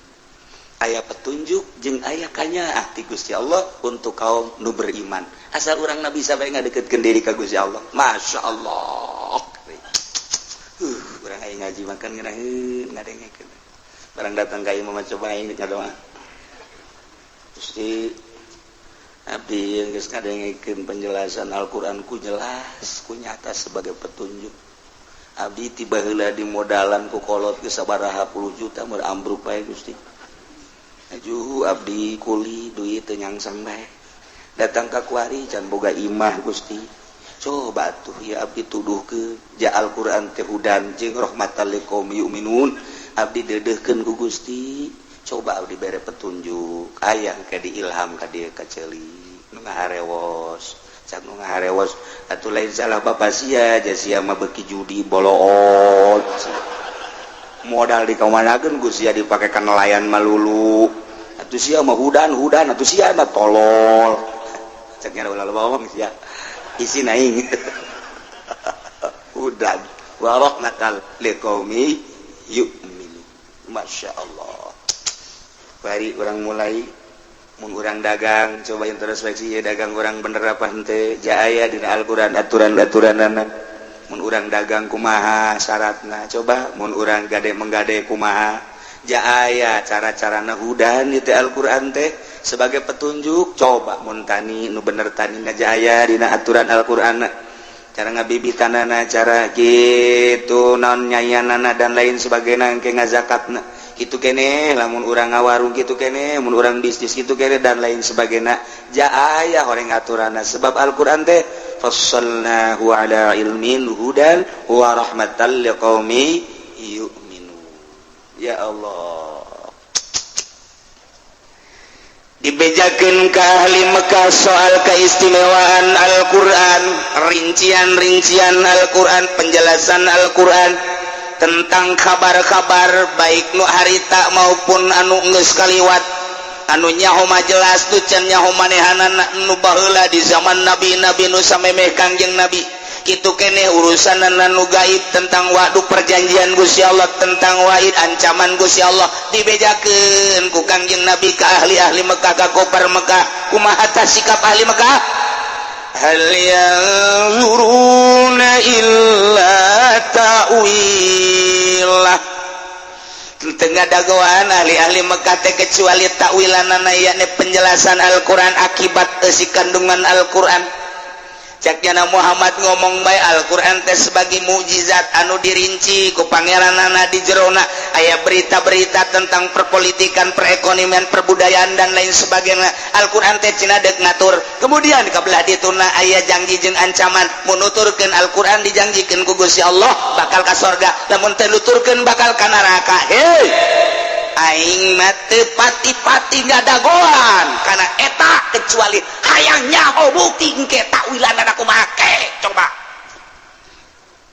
aya petunjuk jeung aya kanyaah ti Gusti Allah untuk kaum nu beriman, asal urang nabi sampai ngadeketkeun diri ka Gusti Allah. Masya Allah, urang aya. Ngaji makan ngeunaheun ngadengekeun. Barang datang ka imam, coba aing ngadoa. Gusti, abdi geus ngadengekeun penjelasan Al-Qur'an, ku jelas ku nyata sebagai petunjuk. Abdi tiba heula di modalan ku kolot geus sabaraha puluh juta mun ambruk bae. Gusti, ajuh abdi kuli, duit teu nyangsang bae. Datang ka kuari can boga imah. Gusti, coba tuh ya, abdi tuduh ke ja Al-Qur'an teh hudan jeung rahmatan liqaumi yu'minun. Abdi dedehkeun ku Gusti, coba abdi bere petunjuk. Aya ke diilham ka dieu ka ceuli nu ngaharewos. Cak nu ngaharewos, atuh lain salah bapak sia, ja sia mah beuki judi boloot, modal dikamanakeun ku sia dipake ka nelayan malulu. Atuh sia mah hudan hudan, atuh sia mah tolol. Ceknya ulah bohong sia, isi aing hudan wa rahmatan liqaumi yu'minu. Masya Allah. Bari orang mulai mun urang dagang, coba introspeksi ya, dagang orang bener apa henteu. Ja aya dina Al-Qur'an aturan-aturanana. Mun urang dagang kumaha syaratna? Coba mun urang gade menggade kumaha? Ja aya cara-carana, hudan itu Al-Qur'an teh sebagai petunjuk. Coba mun tani nu bener tani, ja aya dina aturan Al-Qur'an cara ngabibitanana, cara gitu naon nyayanana, dan lain sebagainya, ke ngazakatna gitu kene. Lamun urang ngawarung gitu kene, mun urang bisnis gitu kene, dan lain sebagainya, ja aya horeng aturana, sebab Al-Qur'an teh fassalnahu ala ilmin hudan wa rahmatan liqaumi yu'minun. Ya Allah, dibejakeun ke ahli Mekah soal keistimewaan Al-Quran, rincian-rincian Al-Quran, penjelasan Al-Quran tentang kabar-kabar baik nu harita maupun anu geus kaliwat, anu nyaho mah jelas tu can nyaho manehanana nu baheula di zaman nabi-nabi nu samemeh Kangjeng Nabi. Kitu keneh urusan nu gaib tentang wa'du, perjanjian Gusti Allah, tentang wa'id, ancaman Gusti Allah, dibejakeun ku Kangjeng Nabi ka ahli-ahli Mekah, ka kufar Mekah. Kumaha tah sikap ahli Mekah? Hal yanzuruna illa ta'wilah. Tengah dagoan ahli-ahli Mekah teh kecuali takwilanana, yakni penjelasan Al-Quran, akibat isi kandungan Al-Quran. Caknyana Muhammad ngomong bae Al-Quran teh sebagai mukjizat anu dirinci ku pangeranana, di jerona aya berita-berita tentang perpolitikan, perekonomian, perbudayaan, dan lain sebagainya. Al-Quran teh cenah deuk ngatur. Kemudian kabelah dituna aya janji jeung ancaman, mun nuturkeun Al-Quran dijanjikeun ku Gusti Allah bakal ka sorga, lamun teu nuturkeun bakal ka neraka. Hei, aing mah teu pati-pati ngadagoan karena eta kecuali hayang nyaho bukti engke takwilanana kumaha ke. Coba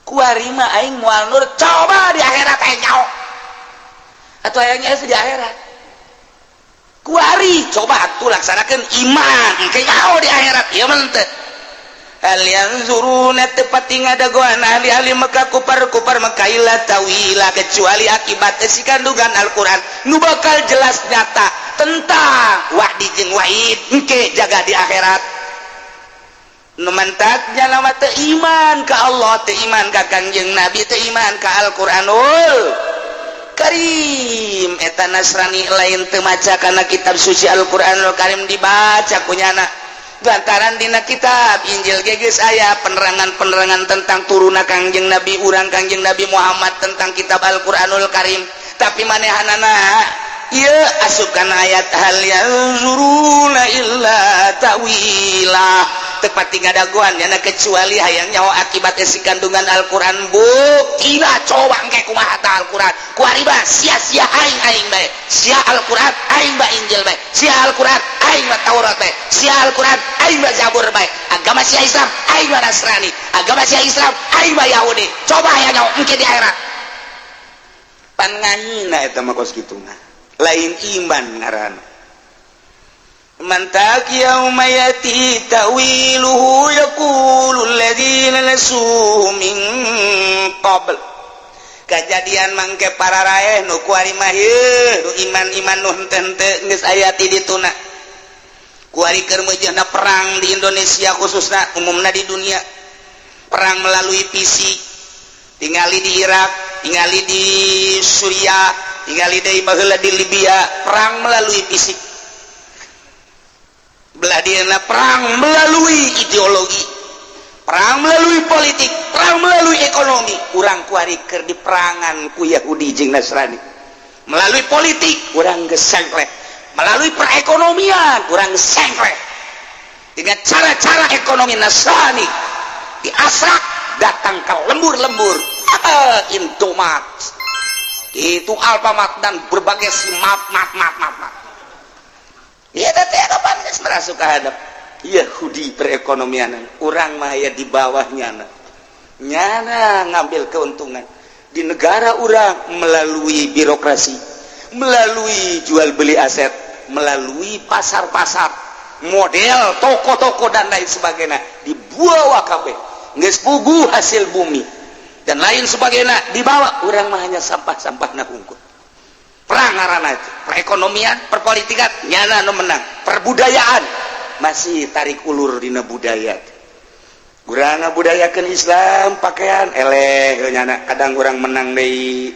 kuari mah aing moal nur, coba di akhirat aing nyaho atau hayang nyaho di akhirat. Kuari coba atuh laksanakeun iman, engke nyaho di akhirat ieu mah teu. Hal yanzuruna, tepati ngadagoan ahli-ahli Mekah, kupar-kupar Mekah, illa tawila, kecuali akibat isi kandungan Al-Quran nu bakal jelas nyata tentang wa'di jeung wa'id engke jaga di akhirat. Nu mantaknya lama teu iman ka Allah, teu iman ka Kangjeng Nabi, teu iman ka Al-Qur'anul Karim. Eta Nasrani lain teu maca kana kitab suci Al-Qur'anul Karim, dibaca kunyana, lantaran dina kitab Injil ge geus aya penerangan-penerangan tentang turuna Kangjeng Nabi urang, Kangjeng Nabi Muhammad, tentang kitab Al-Qur'anul Karim. Tapi manehanana ieu asup kana ayat hal yanzuruna illa ta'wila, tepati ngadagoan nyana kecuali hayang nyaho akibat isi kandungan Al-Qur'an. Buktina coba engke kumaha ta Al-Qur'an. Kuari mah sia-sia aing, aing bae sia Al-Qur'an, aing bae Injil bae sia Al-Qur'an, aing mah Taurat bae sia Al-Qur'an, aing mah Zabur bae. Agama sia Islam, aing mah Nasrani. Agama sia Islam, aing mah Yahudi. Coba hayang nyaho engke di akhirat. Pan ngahina eta mah. Kos kitu mah lain iman ngaran. Mantak yauma yati ta'wiluhu yaqulu alladziina nasuhu min qabl. Kejadian mangke para raeh nu kuari mah nu iman-iman nu henteu-henteu geus aya ti dituna. Kuari keur meujeuhna perang di Indonesia khususna, umumna di dunia, perang melalui PC. Tingali di Irak. Tingali di Suriah, tingali deui baheula di Libya, perang melalui fisik. Belah dieuna perang melalui ideologi, perang melalui politik, perang melalui ekonomi. Urang kuari keur diperangan ku Yahudi jeung Nasrani. Melalui politik urang geus sengklek, melalui perekonomian urang sengklek dengan cara-cara ekonomi Nasrani diasrak datang ke lembur-lembur, Indomaret itu, Alfamart, dan berbagai si mat mat mat mat mat. Iya, teh kapan geus merasuk ke hadap Yahudi perekonomian. Urang mah ya di bawahnya, nyana ngambil keuntungan di negara urang melalui birokrasi, melalui jual beli aset, melalui pasar-pasar model toko-toko dan lain sebagainya. Dibawa kabeh, geus puguh hasil bumi dan lain sebagainya dibawa. Urang mah hanya sampah-sampah na hungkul. Perang ngaranna itu perekonomian, perpolitikan, nyana nu menang. Perbudayaan masih tarik ulur dina budaya. Urang ngabudayakeun Islam, pakaian eleh nyana. Kadang urang menang deui.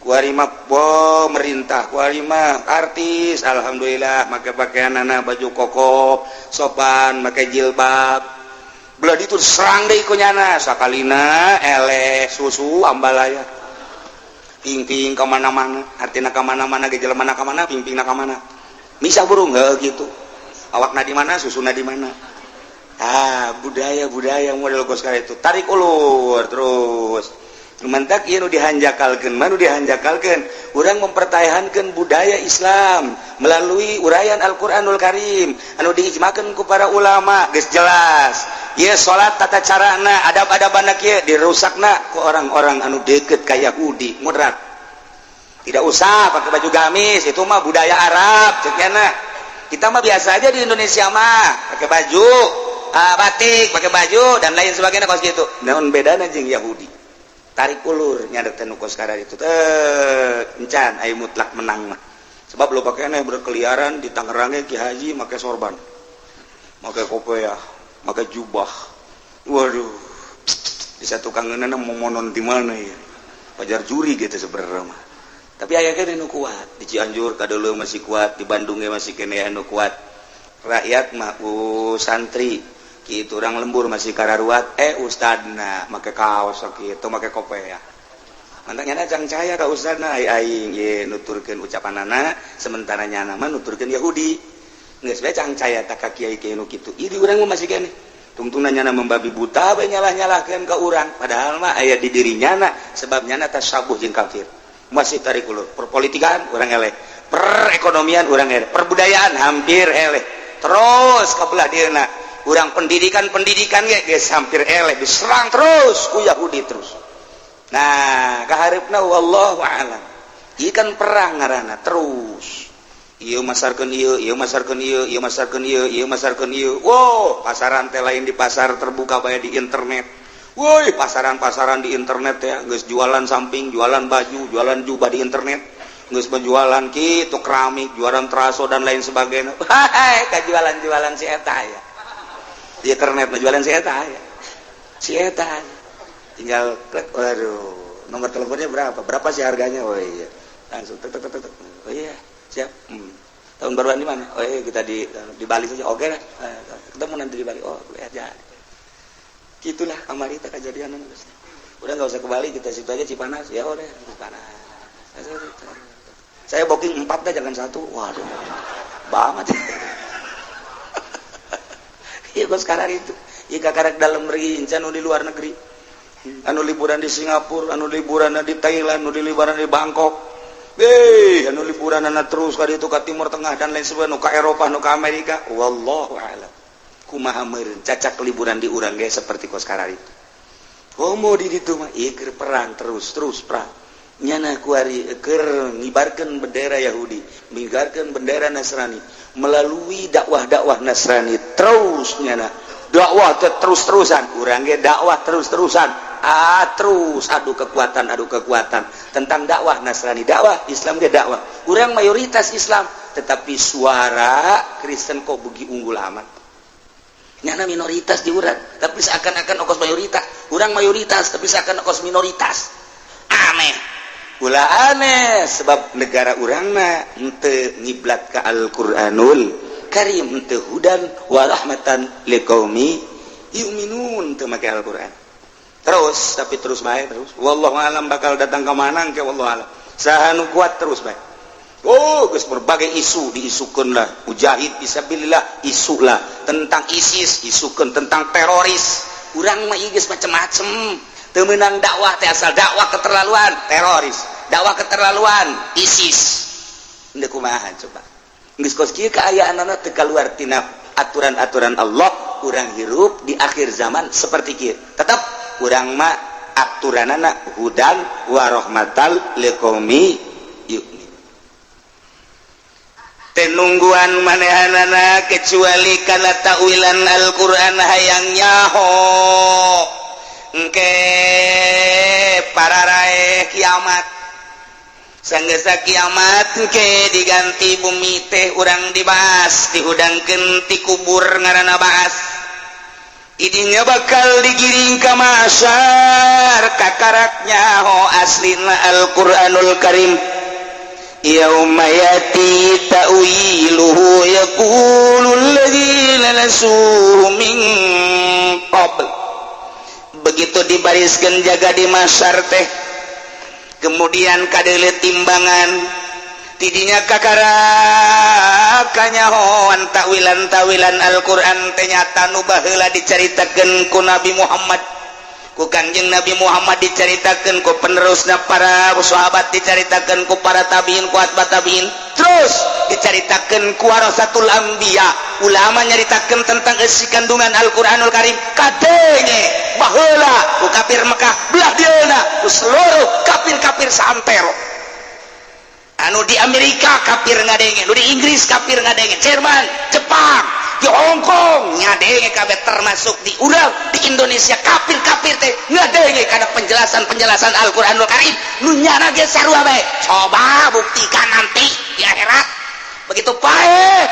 Kuari mah pemerintah, kuari mah artis, alhamdulillah make pakaian anak baju koko sopan, make jilbab. Belah itu serang deui ku nyana. Sakalina eleh susu ambalaya, ping-ping ka mana-mana. Artina ka mana-mana ge jelema ka mana, ping-pingna ka mana, misah burung heuh gitu. Awakna di mana, susuna di mana. Ah, budaya-budaya model kos itu tarik ulur terus. Mentak ieu nu dihanjakalkeun mah, nu dihanjakalkeun urang mempertahankan budaya Islam melalui uraian Al-Qur'anul Karim anu diijmakeun ku para ulama. Geus jelas ieu salat, tata carana, adab-adabana kieu, dirusakna ku orang-orang anu deket ka Yahudi moderat. Tidak usah pakai baju gamis, itu mah budaya Arab cek. Kita mah biasa aja di Indonesia mah pakai baju batik, pakai baju dan lain sebagainya kos gitu. Naon bedana jeung Yahudi? Tarik ulur nyadek teh nu kos itu teh encan aya mutlak menang mah, sebab lo pakaiannya berkeliaran di Tangerangnya. Ki Haji make sorban, make kopiah, make jubah. Waduh, di satu kangenan mau monon di mana ya, pajar juri gitu sebenarnya mah. Tapi aya keneh nu kuat di Cianjur, kadulu masih kuat di Bandung masih keneh anu kuat. Rakyat mah santri gitu, orang lembur masih kararuat. Eh, ustadna make kaos gitu, make kopiah. Mantapnya cang caya ka ustadna, ai aing ye nuturkeun ucapanana, sementara nyana mah nuturkeun Yahudi. Geus bae cang caya tak ka kiai kiai nu kitu. Ieu di urang mah masih keneh tungtungna nyana membabi buta bae nyalah-nyalahkeun ka urang, padahal mah aya di diri nyana, sebab nyana tasabuh jeung kafir. Masih tarik ulur. Perpolitikan urang eleh, perekonomian urang eleh, perbudayaan hampir eleh terus ka belah dieuna urang. Pendidikan, pendidikan ge geus hampir eleh, diserang terus ku Yahudi terus. Nah, kaharepna wallahu a'lam. Ieu kan perang ngaranna terus. Ieu masarkeun ieu, ieu masarkeun ieu, ieu masarkeun ieu, ieu masarkeun ieu. Wow, pasaran teh lain di pasar terbuka bae, di internet. Woi, pasaran-pasaran di internet ya, geus jualan samping, jualan baju, jualan jubah di internet. Geus penjualan kitu keramik, jualan teraso dan lain sebagainya. Hai, kajualan-jualan si eta ya. Di internet mah jualan si eta ya. Si eta. Tinggal klik, waduh, nomor teleponnya berapa? Berapa sih harganya? Oh iya. Langsung tek tek tek tek. Oh iya, siap. Tahun baruan di mana? Oh iya, kita di Bali saja. Oke lah. Eh, ketemu nanti di Bali. Oh, ya. Gitulah kamari teh kejadian. Udah, nggak usah ke Bali, kita situ aja, Cipanas. Ya udah, Cipanas. Saya booking empat dah, jangan satu. Waduh, banget. Iya, kok sekarang itu. Iya, kakarek dalam negeri, incan di luar negeri. Anu liburan di Singapura, anu liburan di Thailand, anu liburan di Bangkok. Eh, anu liburan terus ka itu ke Timur Tengah dan lain sebagainya, nu ka Eropa, nu ka Amerika. Wallahu a'lam. Kumaha meureun cacak liburan di urang ge seperti kos sekarang itu. Komo di ditu mah ieu keur perang terus, terus perang. Nyana kuari keur ngibarkeun bendera Yahudi, ngibarkeun bendera Nasrani melalui dakwah-dakwah Nasrani terus. Nyana dakwah terus-terusan, urang ge dakwah terus-terusan. Ah, terus adu kekuatan tentang dakwah Nasrani, dakwah Islam ge dakwah. Urang mayoritas Islam, tetapi suara Kristen kok begi unggul amat. Nyana minoritas di urang, tapi seakan-akan okos mayoritas. Urang mayoritas, tapi seakan okos minoritas. Aneh, ulah aneh, sebab negara urangna henteu ngiblat ka Al-Qur'anul Karim, henteu hudan wa rahmatan liqaumi yu'minun, teu make Al-Qur'an. Terus, tapi terus bae, terus. Wallahu alam bakal datang ke mana ke, wallahu alam. Saha nu kuat, terus bae. Oh, geus berbagai isu diisukeun lah. Mujahid fisabilillah isu lah, tentang ISIS isukeun, tentang teroris. Urang mah ieu geus macem-macem. Teu meunang dakwah teh, asal dakwah keterlaluan teroris, dakwah keterlaluan ISIS. Henteu kumaha coba? Geus kos kieu kaayaanana, teu kaluar tina aturan-aturan Allah. Urang hirup di akhir zaman seperti kieu. Tetap urang mah aturanana hudan wa rahmatal liqaumi yu'min. Tenungguan manehanana kecuali kana takwilan Al-Qur'an, hayang nyaho engke para raeh kiamat. Sanggesa kiamat engke diganti bumi teh, urang dibahas, dihudangkeun ti kubur, ngaranna baas. Idinya bakal digiring ka mahsyar, kakarak nyaho aslina Al-Qur'anul Karim. Yauma yati ta'wiluhu yaqulu alladzina nasuhu min qabl. Begitu dibariskan jaga di mahsyar teh, kemudian kadele timbangan, tidinya kakara kanyahoan takwilan-tawilan Al-Qur'an teh nyata nu baheula dicaritakeun ku Nabi Muhammad, ku Kangjeng Nabi Muhammad, dicaritakeun ku penerusna para sahabat, dicaritakeun ku para tabiin, ku atba tabiin, terus dicaritakeun ku warasatul anbiya. Ulama nyaritakeun tentang isi kandungan Al-Qur'anul Karim, kadenge baheula ku kafir Mekah, belah dieuna ku seluruh kafir-kafir saantero. Anu di Amerika kafir ngadenge, nu di Inggris kafir ngadenge, Jerman, Jepang, di Hong Kong ngadenge kabeh, termasuk di urang di Indonesia kafir-kafir teh ngadenge kana penjelasan-penjelasan Al-Qur'anul Karim nu nyana ge sarua bae. Coba buktikan nanti di akhirat. Begitu paeh,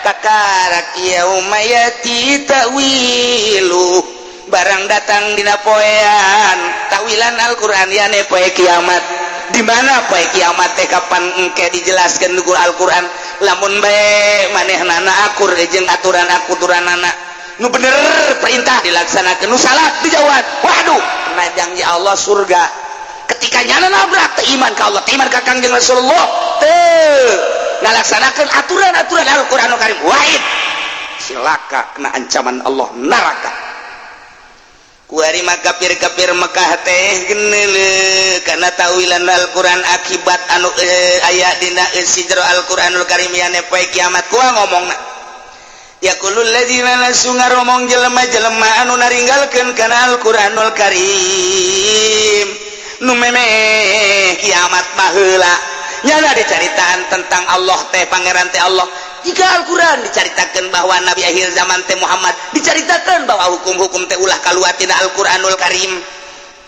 kakarak yauma yati ta'wilu, barang datang dina poean takwilan Al-Qur'an, yane poe kiamat. Di mana poe kiamat teh, kapan engke dijelaskan ku Al-Qur'an. Lamun bae manehnana akur jeung aturan aturanana, nu bener perintah dilaksanakan, nu salah dijawab, waduh, kena janji Allah surga. Ketika nyana nabrak, teu iman ka Allah, teu iman ka Kangjeng Rasulullah, teu ngalaksanakeun aturan-aturan Al-Qur'anul Karim, wahid silaka, kena ancaman Allah, neraka. Kuari mah kafir-kafir Mekah teh geneule kana tawilan Al-Qur'an, akibat anu aya dina eusi jero Al-Qur'anul Karim, yane poe kiamat. Kuah ngomongna, yaqulul ladzina nasu, ngaromong jelema-jelema anu naringgalkeun kana Al-Qur'anul Karim, nu memeh kiamat baheula. Nyana dicaritaan tentang Allah teh pangeran teh Allah. Jika Al-Quran dicaritakan bahwa Nabi akhir zaman teh Muhammad, dicaritakan bahwa hukum-hukum teh ulah kaluar tina Al-Quranul Karim.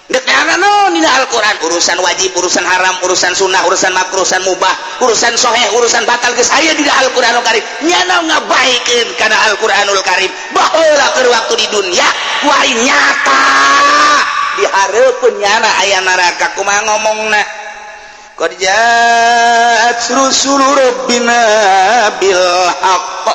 Dek no dina Al-Quran, urusan wajib, urusan haram, urusan sunnah, urusan makruh, urusan mubah, urusan soheh, urusan batal, geus aya dina Al-Quranul Karim. Nyana ngabaikeun kana Al-Quranul Karim baheula keur waktu di dunia, kuari nyata di hareupeun nyana aya neraka. Kumaha ngomongna? Qad ja'at rusulu rabbina bil haqq,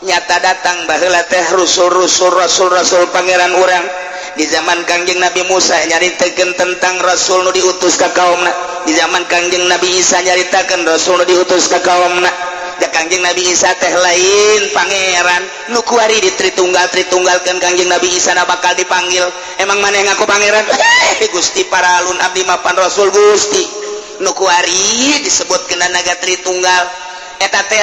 nyata datang baheula teh rusul-rusul, rasul-rasul pangeran urang. Di zaman Kangjeng Nabi Musa nyaritakeun tentang rasul nu diutus ka kaumna. Di zaman Kangjeng Nabi Isa nyaritakeun rasul nu diutus ka kaumna. Da Kangjeng Nabi Isa teh lain pangeran nu kuari di Tritunggal Tritunggalkeun. Kangjeng Nabi Isa na bakal dipanggil, "Emang maneh ngaku pangeran?" "Eh, Gusti, paralun, abdi mapan rasul Gusti." Nu kuari disebut kena naga Tritunggal eta teh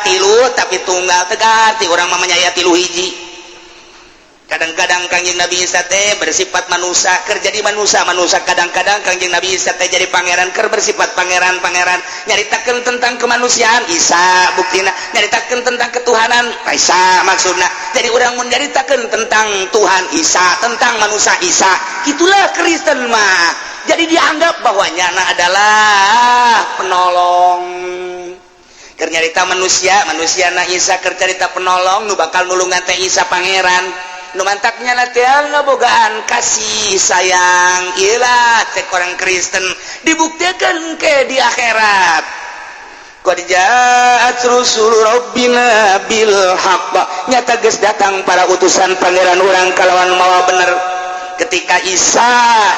tilu tapi tunggal, tegar ti urang mah aya tilu hiji. Kadang-kadang Kangjeng Nabi Isa teh bersifat manusia, keur jadi manusia manusia. Kadang-kadang Kangjeng Nabi Isa teh jadi pangeran, keur bersifat pangeran pangeran, nyaritakeun tentang kemanusiaan Isa, buktina nyaritakeun tentang ketuhanan Isa. Maksudna jadi urang mun nyaritakeun tentang Tuhan Isa, tentang manusia Isa. Itulah Kristen mah, jadi dianggap bahwa nyana adalah penolong. Keur nyarita manusia manusia na Isa, keur carita penolong nu bakal nulungan teh Isa pangeran. Nu mantaknya latihan bogaan kasih sayang. Iyalah, cek orang Kristen dibuktikan ke di akhirat. Qad ja'at rusul rabbina bil haqq, nyata geus datang para utusan pangeran urang kalawan mawa bener. Ketika Isa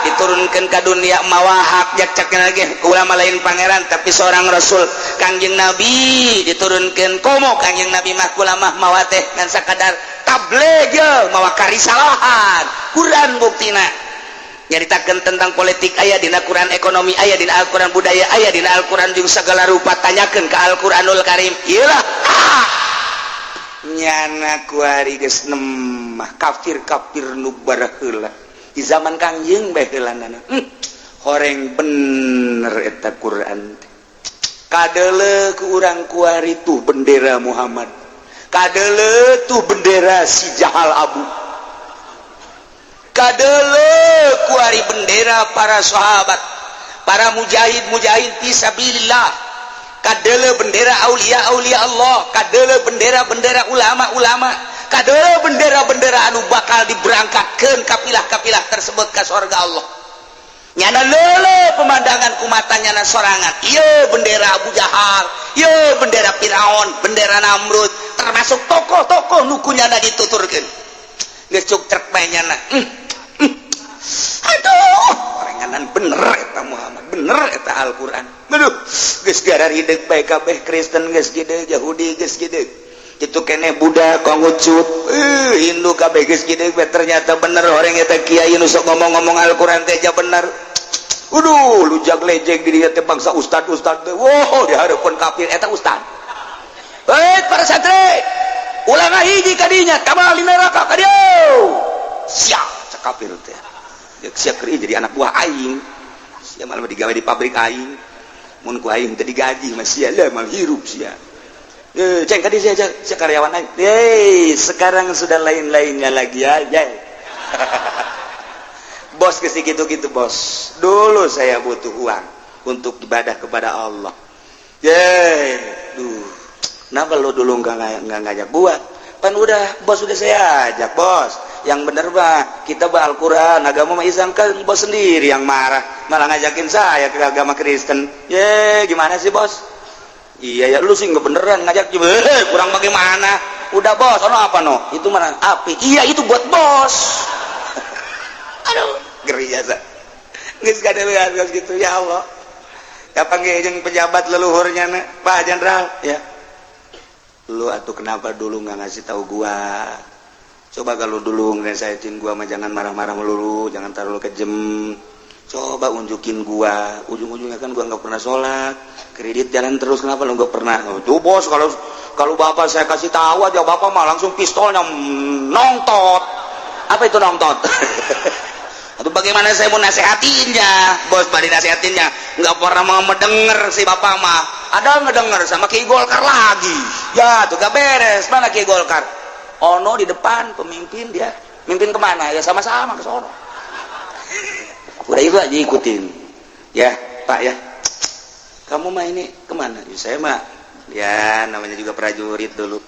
diturunkan ke dunia mawa hak, jak cek lagi ulama lain pangeran tapi seorang rasul. Kangjeng Nabi diturunkan, komo Kangjeng Nabi mah ulama mawa teh ngan sakadar tabligh ye mawa karisalahan. Quran buktina nyaritakeun tentang politik aya dina Quran, ekonomi aya dina Al-Quran, budaya aya dina Al-Quran, jeung segala rupa tanyakeun ke Al-Quranul Karim. Iyalah, ah! Nyana kuari geus nemah kafir-kafir nu baraheula di zaman Kangjeng bae heulanana. Horeng bener eta Quran teh. Kadeuleu ku urang kuari tuh bendera Muhammad, kadeuleu tuh bendera si Jahal Abu, kadeuleu kuari bendera para sahabat, para mujahid mujahid fisabilillah, kadeuleu bendera aulia aulia Allah, kadeuleu bendera bendera ulama ulama, kadeuleu bendera bendera anu bakal diberangkatkan kapilah-kapilah tersebut ke surga Allah. Nyana lele pemandangan kumata nyana sorangan. Iya, bendera Abu Jahal, iya, bendera Firaun, bendera Namrud, termasuk tokoh-tokoh nu ku nyana dituturkeun geus cuk trek bae nyana. Aduh, orenganan bener eta Muhammad, bener eta Al-Qur'an. Aduh, geus gararideg bae kabeh. Kristen geus gede, Yahudi geus gede, itu kene Buddha, Konghucu, Hindu kabeh geus gede bae. Ternyata bener orang eta kiai nu sok ngomong-ngomong Al-Qur'an teh bener. Uduh, lujak lejek di dieu teh bangsa ustad-ustad teh. Wow, di hareupeun kafir eta ustad. Hei, para santri, ulah ngahiji ka dinya, kamal di neraka ka dieu. Siap, cek kafir teh. Ya siap keur jadi anak buah aing. Sia malah digawe di pabrik aing. Mun ku aing teh digaji mah sia lah mal hirup sia. Eh, ceng ka dieu sia, sia karyawan aing. Hei, sekarang sudah lain-lainnya lagi aja. Bos ke gitu-gitu, bos. Dulu saya butuh uang untuk ibadah kepada Allah. Yeay, duh. Kenapa lo dulu nggak ngajak gua? Pan udah, bos, udah saya ajak, bos. Yang bener bah, kita bah Al-Quran, agama mah Islam kan bos sendiri yang marah, malah ngajakin saya ke agama Kristen. Ye, gimana sih, bos? Iya ya, lu sih nggak beneran ngajak juga. Eh, kurang bagaimana? Udah, bos, ono apa no? Itu mana api? Iya, itu buat bos. Aduh, ngeri jasa. Geus kada gitu ya Allah. Kapan jeung pejabat leluhurnya na, Pak Jenderal ya. Lu atuh kenapa dulu nggak ngasih tahu gua? Coba kalau dulu ngerasain gua mah jangan marah-marah melulu, jangan terlalu kejem. Coba unjukin gua, ujung-ujungnya kan gua nggak pernah sholat, kredit jalan terus, kenapa lu nggak pernah? Oh, tuh bos, kalau kalau bapak saya kasih tahu aja, bapak mah langsung pistolnya nongtot. Apa itu nongtot? Atau bagaimana saya mau nasehatinnya, bos? Badi nasehatinnya nggak pernah mau mendengar si bapak mah. Ada ngedenger sama Ki Golkar lagi ya, tuh gak beres. Mana Ki Golkar? Ono di depan, pemimpin dia. Mimpin kemana ya? Sama-sama ke sono. Udah, itu aja ikutin ya, Pak ya. Kamu mah ini kemana ya? Saya mah ya namanya juga prajurit dulu,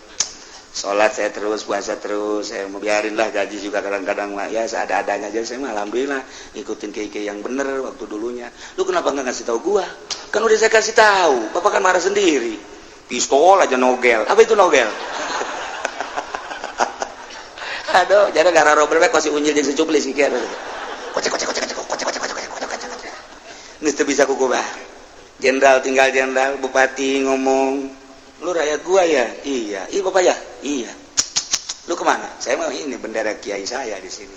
sholat saya terus, puasa terus. Saya mau biarin lah, gaji juga kadang-kadang mah ya seada-adanya aja. Saya mah alhamdulillah ikutin kiai yang bener waktu dulunya. Lu kenapa nggak ngasih tahu gua? Kan udah saya kasih tahu, bapak kan marah sendiri, pistol aja nogel. Apa itu nogel? Aduh, jadi gara robel bae si unyil jeung si cuplis kieu. Kocek kocek kocek kocek kocek kocek kocek kocek kocek kocek. Geus teu bisa kukuba. Jenderal tinggal jenderal, bupati ngomong, "Lu rakyat gua ya?" "Iya." "Iya, bapak ya?" "Iya." "Lu kemana?" "Saya mau ini bendera kiai saya di sini."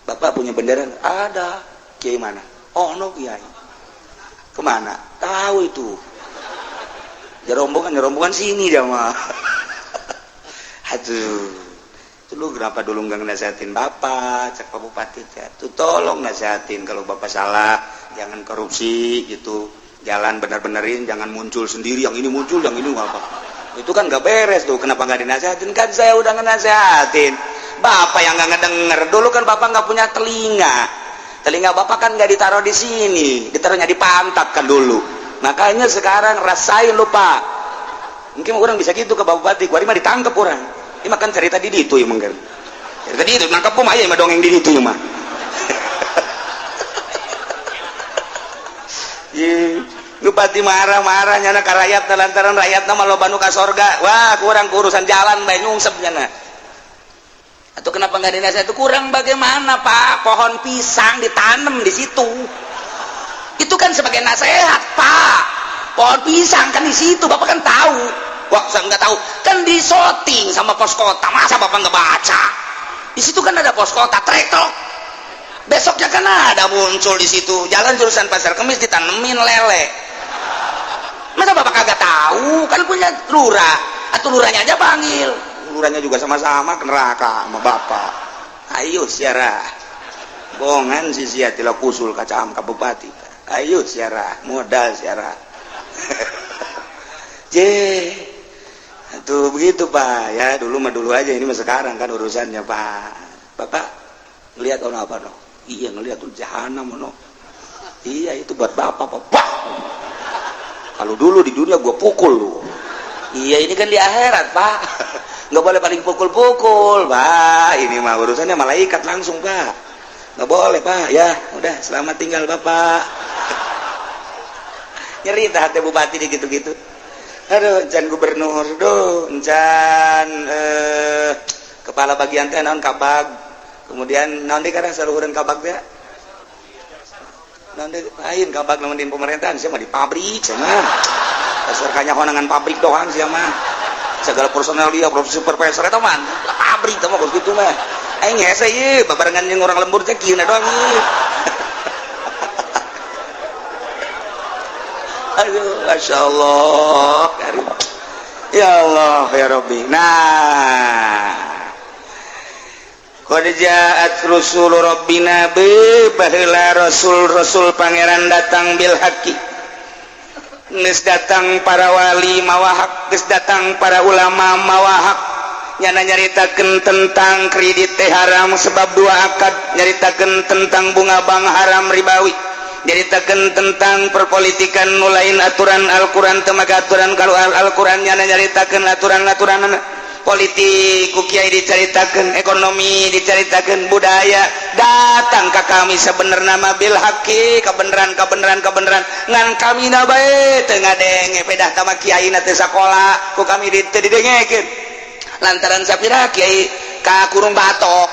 "Bapak punya bendera?" "Ada." "Kiai mana?" "Oh, no kiai." "Kemana?" "Tahu itu." Ya rombongan, ya rombongan sini dia mah. Aduh. Itu lu kenapa dulu nggak nasehatin bapak, cek Pak Bupati ya. Tuh tolong nasehatin kalau bapak salah, jangan korupsi gitu. Jalan bener-benerin, jangan muncul sendiri, yang ini muncul, yang ini apa. Itu kan nggak beres tuh, kenapa nggak dinasehatin? Kan saya udah ngenasehatin. Bapak yang nggak ngedenger. Dulu kan bapak nggak punya telinga. Telinga bapak kan nggak ditaruh di sini, ditaruhnya di pantat kan dulu. Makanya sekarang rasain lu, Pak. Mungkin orang bisa gitu ke Bapak Bupati, kuari mah ditangkap orang. Ini makan cerita di itu ya mungkin. Tadi itu nangkep kumaha mah dongeng di ditu mah. Ye, bupati marah-marah nyana ka rakyat lantaran rakyatna mah loba nu ka sorga. Wah, kurang urusan jalan bae nyungsep nyana. Atau kenapa nggak dinasihat itu kurang bagaimana Pak? Pohon pisang ditanam di situ. Itu kan sebagai nasihat Pak. Pohon pisang kan di situ, Bapak kan tahu. Wah, saya nggak tahu. Kan disoting sama pos kota, masa Bapak nggak baca? Di situ kan ada pos kota, trek-trok. Besoknya kan ada muncul di situ. Jalan jurusan Pasar Kemis ditanemin lele. Masa Bapak kagak tahu? Kan punya lurah. Atau lurahnya aja panggil. Lurahnya juga sama-sama ke neraka sama Bapak. Ayo siarah. Bongan sih sia tidak kusul kaca ka bupati. Ayo siarah, modal siarah. J. Tuh begitu Pak ya, dulu mah dulu aja, ini mah sekarang kan urusannya Pak. Bapak ngelihat ono apa no? Iya ngelihat tuh jahanam ono. Iya itu buat Bapak, Bapak. Kalau dulu di dunia gua pukul lu. Iya ini kan di akhirat Pak. Nggak boleh paling pukul-pukul Pak. Ini mah urusannya malaikat langsung Pak. Nggak boleh Pak. Ya udah selamat tinggal Bapak. Nyeri hati bupati di gitu-gitu. Aduh, encan gubernur, duh, encan kepala bagian teh naon kabag. Kemudian naon deui karena saluhureun kabag teh? Naon deui lain kabag lamun di pemerintahan sia mah di pabrik sia mah. Dasar kanyahoangan pabrik doang sia mah. Segala personel dia supervisor eta mah pabrik teh mah kos kitu mah. Aing hese ieu babarengan jeung orang lembur teh kieu doang ieu. Aduh, Masya Allah. Ya Allah, ya Rabbi. Nah, qad ja'at rusul rabbina bi baheula rasul-rasul pangeran datang bil haqqi. Geus datang para wali mawa hak, geus datang para ulama mawa hak. Nyana nyaritakeun tentang kredit teh haram sebab dua akad, nyaritakeun tentang bunga bank haram ribawi. Nyaritakeun tentang perpolitikan nu lain aturan Al-Qur'an teu make aturan kalau Al-Qur'an nyana nyaritakeun aturan-aturan politik ku kiai dicaritakeun, ekonomi dicaritakeun, budaya datang ka kami sebenarna mah bil haqqi, kebenaran kebenaran kebenaran ngan kami na bae teu ngadenge pedah tama kiai na teu sakola ku kami teu didengekeun lantaran sapira kiai ka kurung batok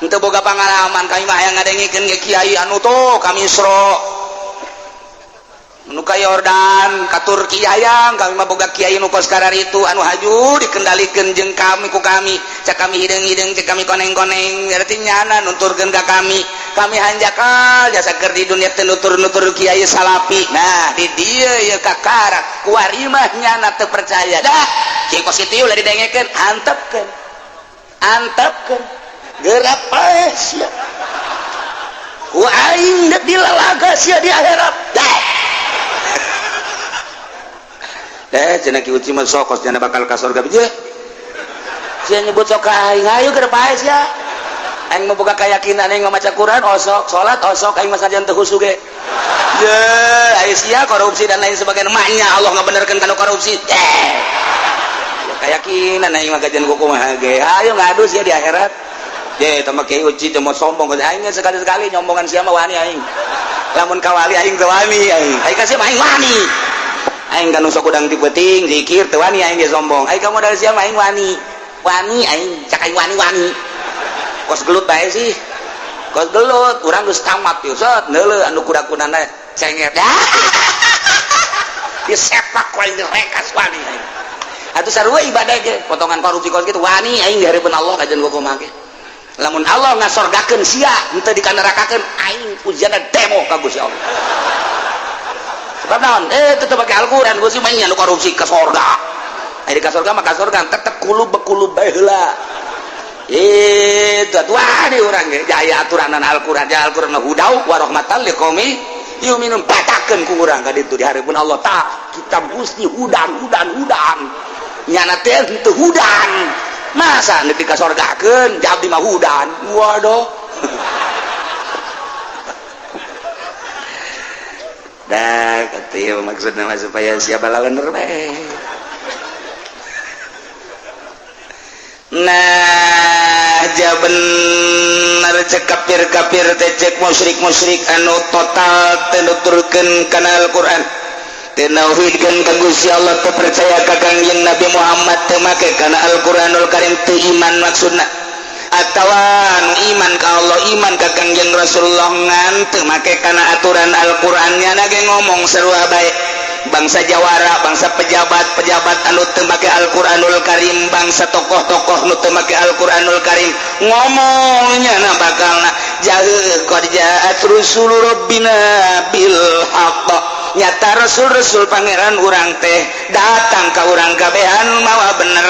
henteu boga pengalaman kami mah hayang ngadengikeun ge kiai anu tuh kami Isra nu ka Yordan ka Turki hayang kami mah boga kiai nu kos kararitu anu haju dikendalikeun jeung kami ku kami cak kami hideung-hideung cak kami koneng-koneng berarti nyana nuturkeun ka kami kami hanjakal jasa keur di dunia teu nutur-nutur kiai salapi. Nah di dieu ieu kakara kuari mah nyana teu percaya dah kiai kos kitu ulah didengekeun antepkeun antepkeun gerak paeh sia ku aing deuk dilalaga sia di akhirat dah. Cenah Ki Uci mah sokos cenah bakal ka surga biji. Sia nyebut sok ka aing, ayo keur paeh sia. Aing mah boga keyakinan aing maca Quran osok, salat osok, aing mah sanajan teu khusyuk ge. Ye, ayo sia korupsi dan lain sebagainya. Maknya Allah ngabenerkeun kana korupsi. Ya keyakinan aing mah gajian kumaha ge. Ayo ngadu sia di akhirat. Ye, tama Ki Uci teh mau sombong aing sekali-sekali nyombongan sia mah wani aing. Lamun ka wali aing teu wani aing. Aing ka sia mah aing wani. Aing kan sok udang ti peuting zikir teu wani aing ge sombong. Aing ka modal sia mah aing wani. Wani aing cak aing wani-wani. Kos gelut bae sih. Kos gelut urang geus tamat ieu set neuleuh anu kuda-kudana cengek. Disepak ku aing direkas wani aing. Atuh sarua ibadah ge potongan korupsi kos kitu wani aing di hareupeun Allah kajian kumaha ge. Lamun Allah ngasorgakeun sia henteu dikanerakakeun aing ujianna demo ka Gusti Allah. Sebab naon? Tetep pakai Al-Qur'an Gusti mah nya nu korupsi ke sorga. Ari ka sorga mah ka sorga tetep kulub bekulub bae heula. Itu atuh di urang ge jaya aturanan Al-Qur'an, jaya Al-Qur'an hudau wa rahmatan liqaumi yu'minun batakeun ku urang ka ditu di hareupeun Allah tah kitab Gusti hudan hudan hudan. Nyana teh henteu hudan. Masa nepi ka sorgakeun jabdi mah hudan. Waduh. Dah kata maksudna mah supaya siapa lalener bae. Nah, Aja bener cek kafir-kafir teh, cek musyrik-musyrik anu total teu nuturkeun kana Al-Qur'an, teu nauhidkeun ka Gusti Allah, teu percaya ka Kangjeng Nabi Muhammad, teu make kana Al-Qur'anul Karim, teu iman maksudna, atawa nu iman ka Allah, iman ka Kangjeng Rasulullah, ngan teu make kana aturan Al-Qur'annya ge ngomong sarua bae. Bangsa jawara, bangsa pejabat-pejabat anu teu make Al-Qur'anul Karim, bangsa tokoh-tokoh nu teu make Al-Qur'anul Karim, ngomongnya na bakalna jauh, qad ja'at rusul rabbina bil haqq, nyata rasul-rasul pangeran urang teh datang ka urang kabehan mawa bener.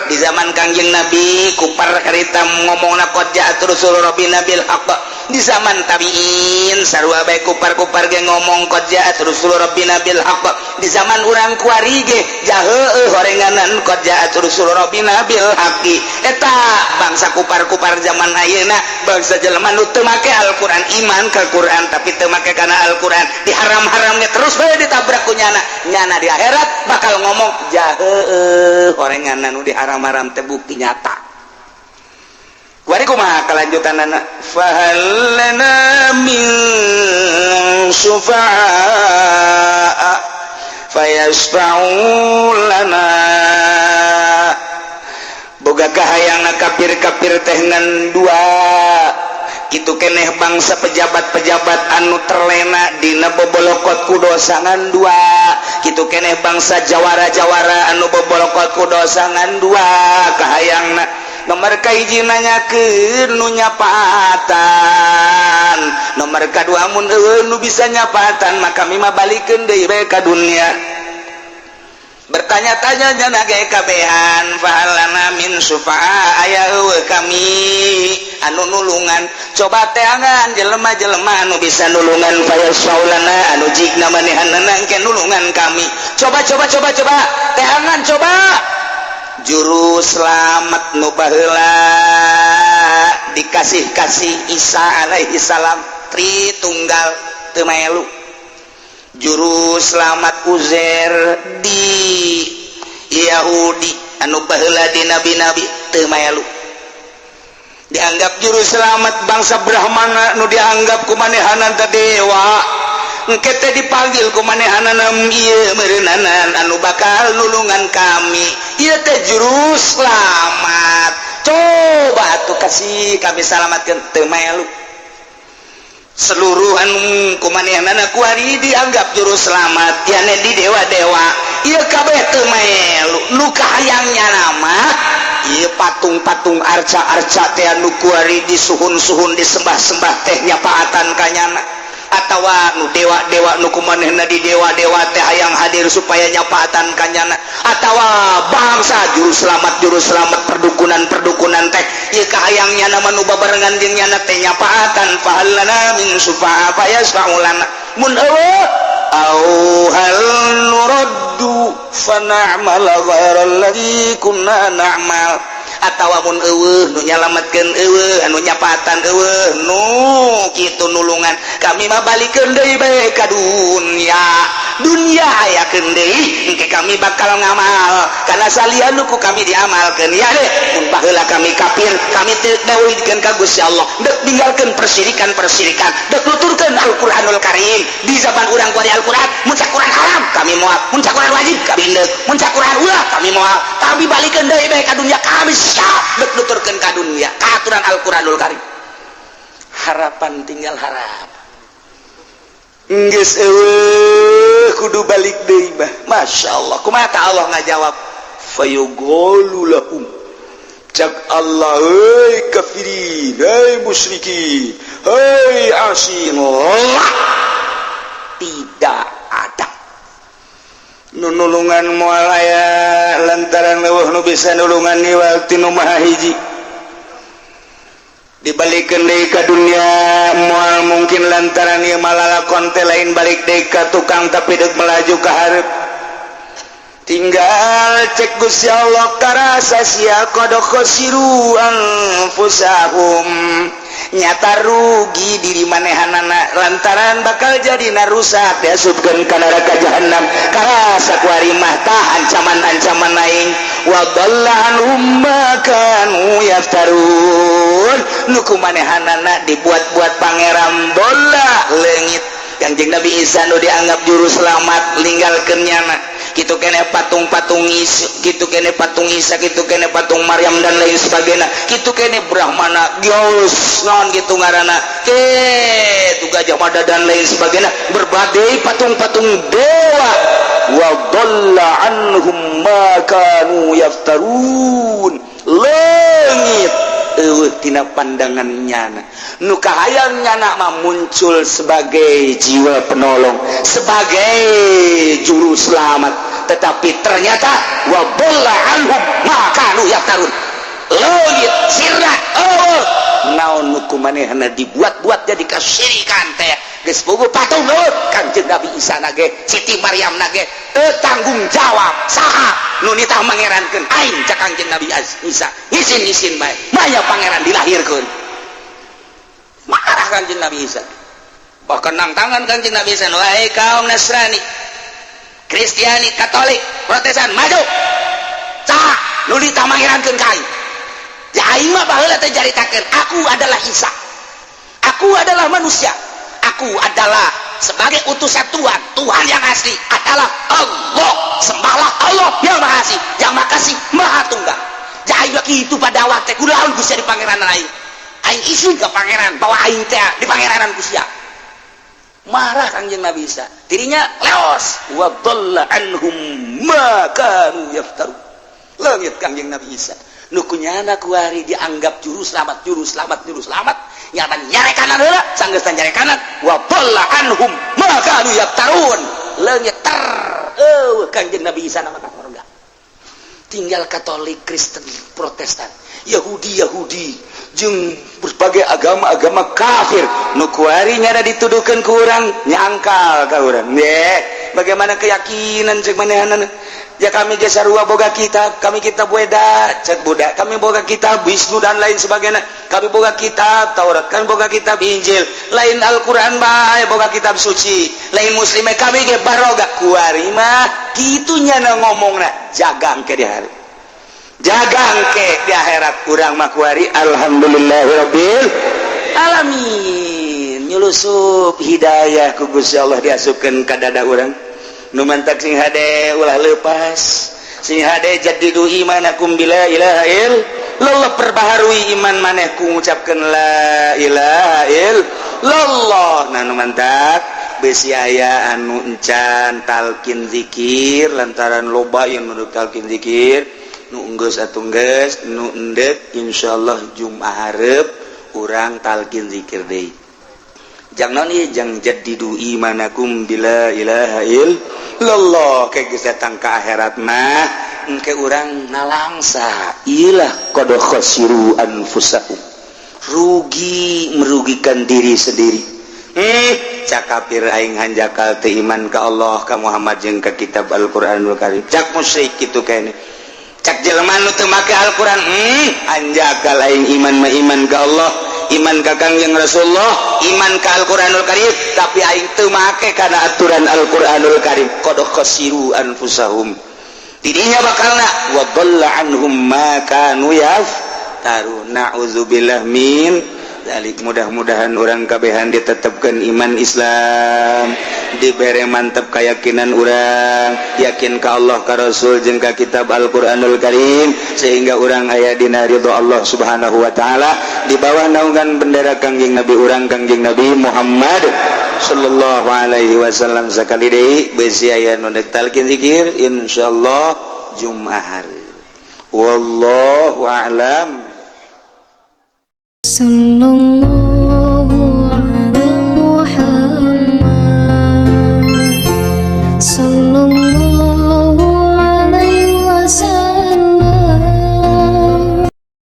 Di zaman Kangjeng Nabi, kupar harita ngomongna qad ja'at rusul rabbina bil haqq. Di zaman tabiin sarua bae, kupar-kupar ge ngomong qad ja'at rusul rabbina bil haqq. Di zaman urang kuari ge jaheueuh horenganan qad ja'at rusul rabbina bil haqqi. Eta bangsa kupar-kupar zaman ayeuna, bangsa jelema nu teu make Al-Qur'an, iman ka Qur'an tapi teu make kana Al-Qur'an, diharam-haramnya terus bae ditabrak ku nyana. Nyana di akhirat bakal ngomong jaheueuh horenganan nu diharam-haram teh, bukti nyata. Kuari kumaha kelanjutanana? Fahal lana min syufa'a fayashfa'u lana. Boga kahayang kafir-kafir teh ngan dua kitu keneh. Bangsa pejabat-pejabat anu terlena dina bobolokot ku dosa ngan dua kitu keneh. Bangsa jawara-jawara anu bobolokot ku dosa ngan dua kahayangna. Nomor kahiji, nanyakeun nu nyapatan. Nomor kadua, mun euweuh nu bisa nyapatan, maka kami mah balikeun deui bae ka dunia. Bertanya-tanya nyana ge kabehan, fahal lana min syufa'a, aya euweuh kami anu nulungan? Coba teangan jelema-jelema anu bisa nulungan, fayashfa'u lana, anu jigna manehanna engke nulungan kami. Coba, coba, coba, coba teangan, coba juru selamat nu baheula dikasih-kasih Isa alaihi salam, Tritunggal, teu maelu. Juru selamat Uzair di Yahudi anu baheula di nabi-nabi, teu maelu. Dianggap juru selamat bangsa Brahmana nu dianggap ku manehanana teh dewa, engke teh dipanggil ku manehanana, ieu meureunana anu bakal nulungan kami, ieu teh juru selamat, coba atuh kasih kami selamatkeun, teu maelu. Seluruh anu ku manehanana kuari dianggap juru selamat yane di dewa-dewa ieu kabeh teu maelu. Nu kahayangnya nama ieu patung-patung, arca-arca teh anu kuari disuhun-suhun, disembah-sembah teh nyapaatan kanyana, atawa nu dewa-dewa nu kumanehna di dewa-dewa teh hayang hadir supaya nyapaatan kanyana, atawa bangsa juru selamat, juru selamat perdukunan-perdukunan teh ieu kahayangnya nama nu babarengan jeung nyana teh nyapaatan. Fahal lana min syufa'a fayashfa'u lana. Mun euweuh, au hal nuraddu fana'mala ghairal ladzi kunna na'mal, atawa mun euweuh nu nyalametkeun, euweuh anu nyapatan, euweuh nu kitu nulungan, kami mah balikeun deui bae ka dunya. Dunya ayakeun deui, engke kami bakal ngamal kana salian nu ku kami diamalkeun. Ya deh, mun baheula kami kafir, kami teu tauhidkeun ka Gusti Allah, deuk ninggalkeun persirikan-persirikan, deuk nuturkeun Al-Qur'anul Karim. Di zaman urang kuari Al-Qur'an, mun Quran haram kami moal, mun Quran wajib kami deuk, mun Quran ulah kami moal. Kami balikeun deui bae ka dunya, kami siap deuk nuturkeun ka dunya ka aturan Al-Qur'anul Karim. Harapan tinggal harap, geus euweuh, kudu balik deui mah. Masya Allah, kumaha ta Allah ngajawab? Fayuqalu lahum, cak Allah, hei kafirin, hei musyrikin, hei asin, lah, tidak ada nu nulungan, moal aya, lantaran leuweuh nu bisa nulungan niwal ti nu Maha Hiji. Dibalikeun deui ka dunia moal mungkin, lantaran ieu malalakon teh lain balik deui ka tukang, tapi deuk melaju ka hareup. Tinggal cek Gusti Allah, karasa sia, qad khasiru anfusahum, nyata rugi diri manehanana, lantaran bakal jadi narusak, diasupkeun ka neraka jahanam. Karasa kuari mah tah ancaman-ancaman aing. Wa dhalla anhum ma kanu yaftarun, nu ku manehanana dibuat-buat pangeran. Dhalla, leungit. Kanjeng Nabi Isa nu dianggap juru selamat ninggalkeun nyana. Kitu kene patung-patung Isa, kitu kene patung Isa, kitu kene patung Maryam dan lain sebagainya, kitu kene Brahmana geus naon kitu ngaranna ke tu Gajah Mada dan lain sebagainya, berbagai patung-patung dewa. Wa dhalla anhum ma kanu yaftarun, leungit, eueuh tina pandangan nyana. Nu kahayang nyana mah muncul sebagai jiwa penolong, sebagai juru selamat, tetapi ternyata wa dhalla anhum ma kanu yaftarun, leungit, sirna, eueuh naon nu ku manehna dibuat-buat jadi kesyirikan teh. Geus puguh patung eueuh. Kanjeng Nabi Isa na ge, Siti Maryam na ge teu tanggung jawab. Saha nu nitah mangerankeun aing? Cak Kanjeng Nabi Isa, isin-isin bae, maya pangeran dilahirkeun. Marah Kanjeng Nabi Isa, bahkan nang tangan Kanjeng Nabi Isa, "Wahai kaum Nasrani, Kristiani, Katolik, Protestan, maju! Saha nu nitah mangerankeun ka aing? Ya aing mah baheula teh caritakeun, aku adalah Isa, aku adalah manusia, aku adalah sebagai utusan Tuhan. Tuhan yang asli adalah Allah. Sembahlah Allah yang Maha Asih, yang Maha Kasih, Maha Tunggal." Ya aing mah kitu pada teh, kunaon ku sia di pangeran aing? Aing isin ke pangeran bahwa aing teh di pangeranan ku sia. Marah Kanjeng Nabi Isa dirinya, leos. Wa dhalla anhum ma kanu yaftaru, leungit Kanjeng Nabi Isa. Nu ku nyana kuari dianggap juru selamat, juru selamat, juru selamat, nyata nyarekanan heula. Sanggeus nyarekanan, wa dhalla anhum ma kanu yaftarun, leungit ter, eueuh Kanjeng Nabi Isa nama ka surga. Tinggal Katolik, Kristen, Protestan, Yahudi, Yahudi jeung berbagai agama-agama kafir nu kuari nyana dituduhkeun ku urang, nyangkal ka urang. Bagaimana keyakinan cek manehanana? Ya kami ge sarua boga kitab, kami kitab Weda cek budak, kami boga kitab Wisnu dan lain sebagainya, kami boga kitab Taurat, kami boga kitab Injil, lain Al-Quran bae, boga kitab suci lain muslim, kami ge baroga. Kuari mah kitu nyana ngomongna. Jagang ke di hari, jagang ke di akhirat. Urang mah kuari alhamdulillahirabbil alamin, nyulusup hidayah ku Gusti Allah diasupkeun ka dada urang. Nu mantak sing hade ulah lepas, sing hade jaddidu imanakum bila ilaha illallah, perbaharui iman maneh ku ngucapkeun la ilaha illallah. Nah, nu mantak besi aya anu encan talkin zikir lantaran loba yang menurut talkin zikir, nu enggeus atuh geus, nu endek insyaallah Jumat hareup urang talkin zikir deui. Jang naon ieu? Jang jaddidu imanakum bila ilaha illallah. Kayak geus datang ke akhirat mah engke urang nalangsa ilah qad khasiru anfusahum, rugi, merugikan diri sendiri. Cak kafir, aing hanjakal teu iman ka Allah, ka Muhammad jeung ka kitab Al-Qur'anul Karim. Cak musyrik kitu kene. Cak jelema nu teu make Al-Qur'an, hanjakal aing iman mah iman ka Allah, iman ka Kangjeng Rasulullah, iman ka Al-Qur'anul Karim, tapi aing teu make kana aturan Al-Qur'anul Karim. Qad khasiru anfusahum, tidinya bakalna wa dhalla anhum ma kanu yaftaru, na'udzubillah min dzalik. Mudah-mudahan urang kabehan ditetapkan iman Islam, dibere mantap keyakinan urang, yakin ka Allah, ka Rasul jeung ka kitab Al-Qur'anul Karim, sehingga urang aya dina ridho Allah Subhanahu wa taala di bawah naungan bendera Kangjeng Nabi urang, Kangjeng Nabi Muhammad sallallahu alaihi wasallam. Sakali deui, besi aya nu dek talqin zikir, insyaallah Jumat. Wallahu a'lam. صلى الله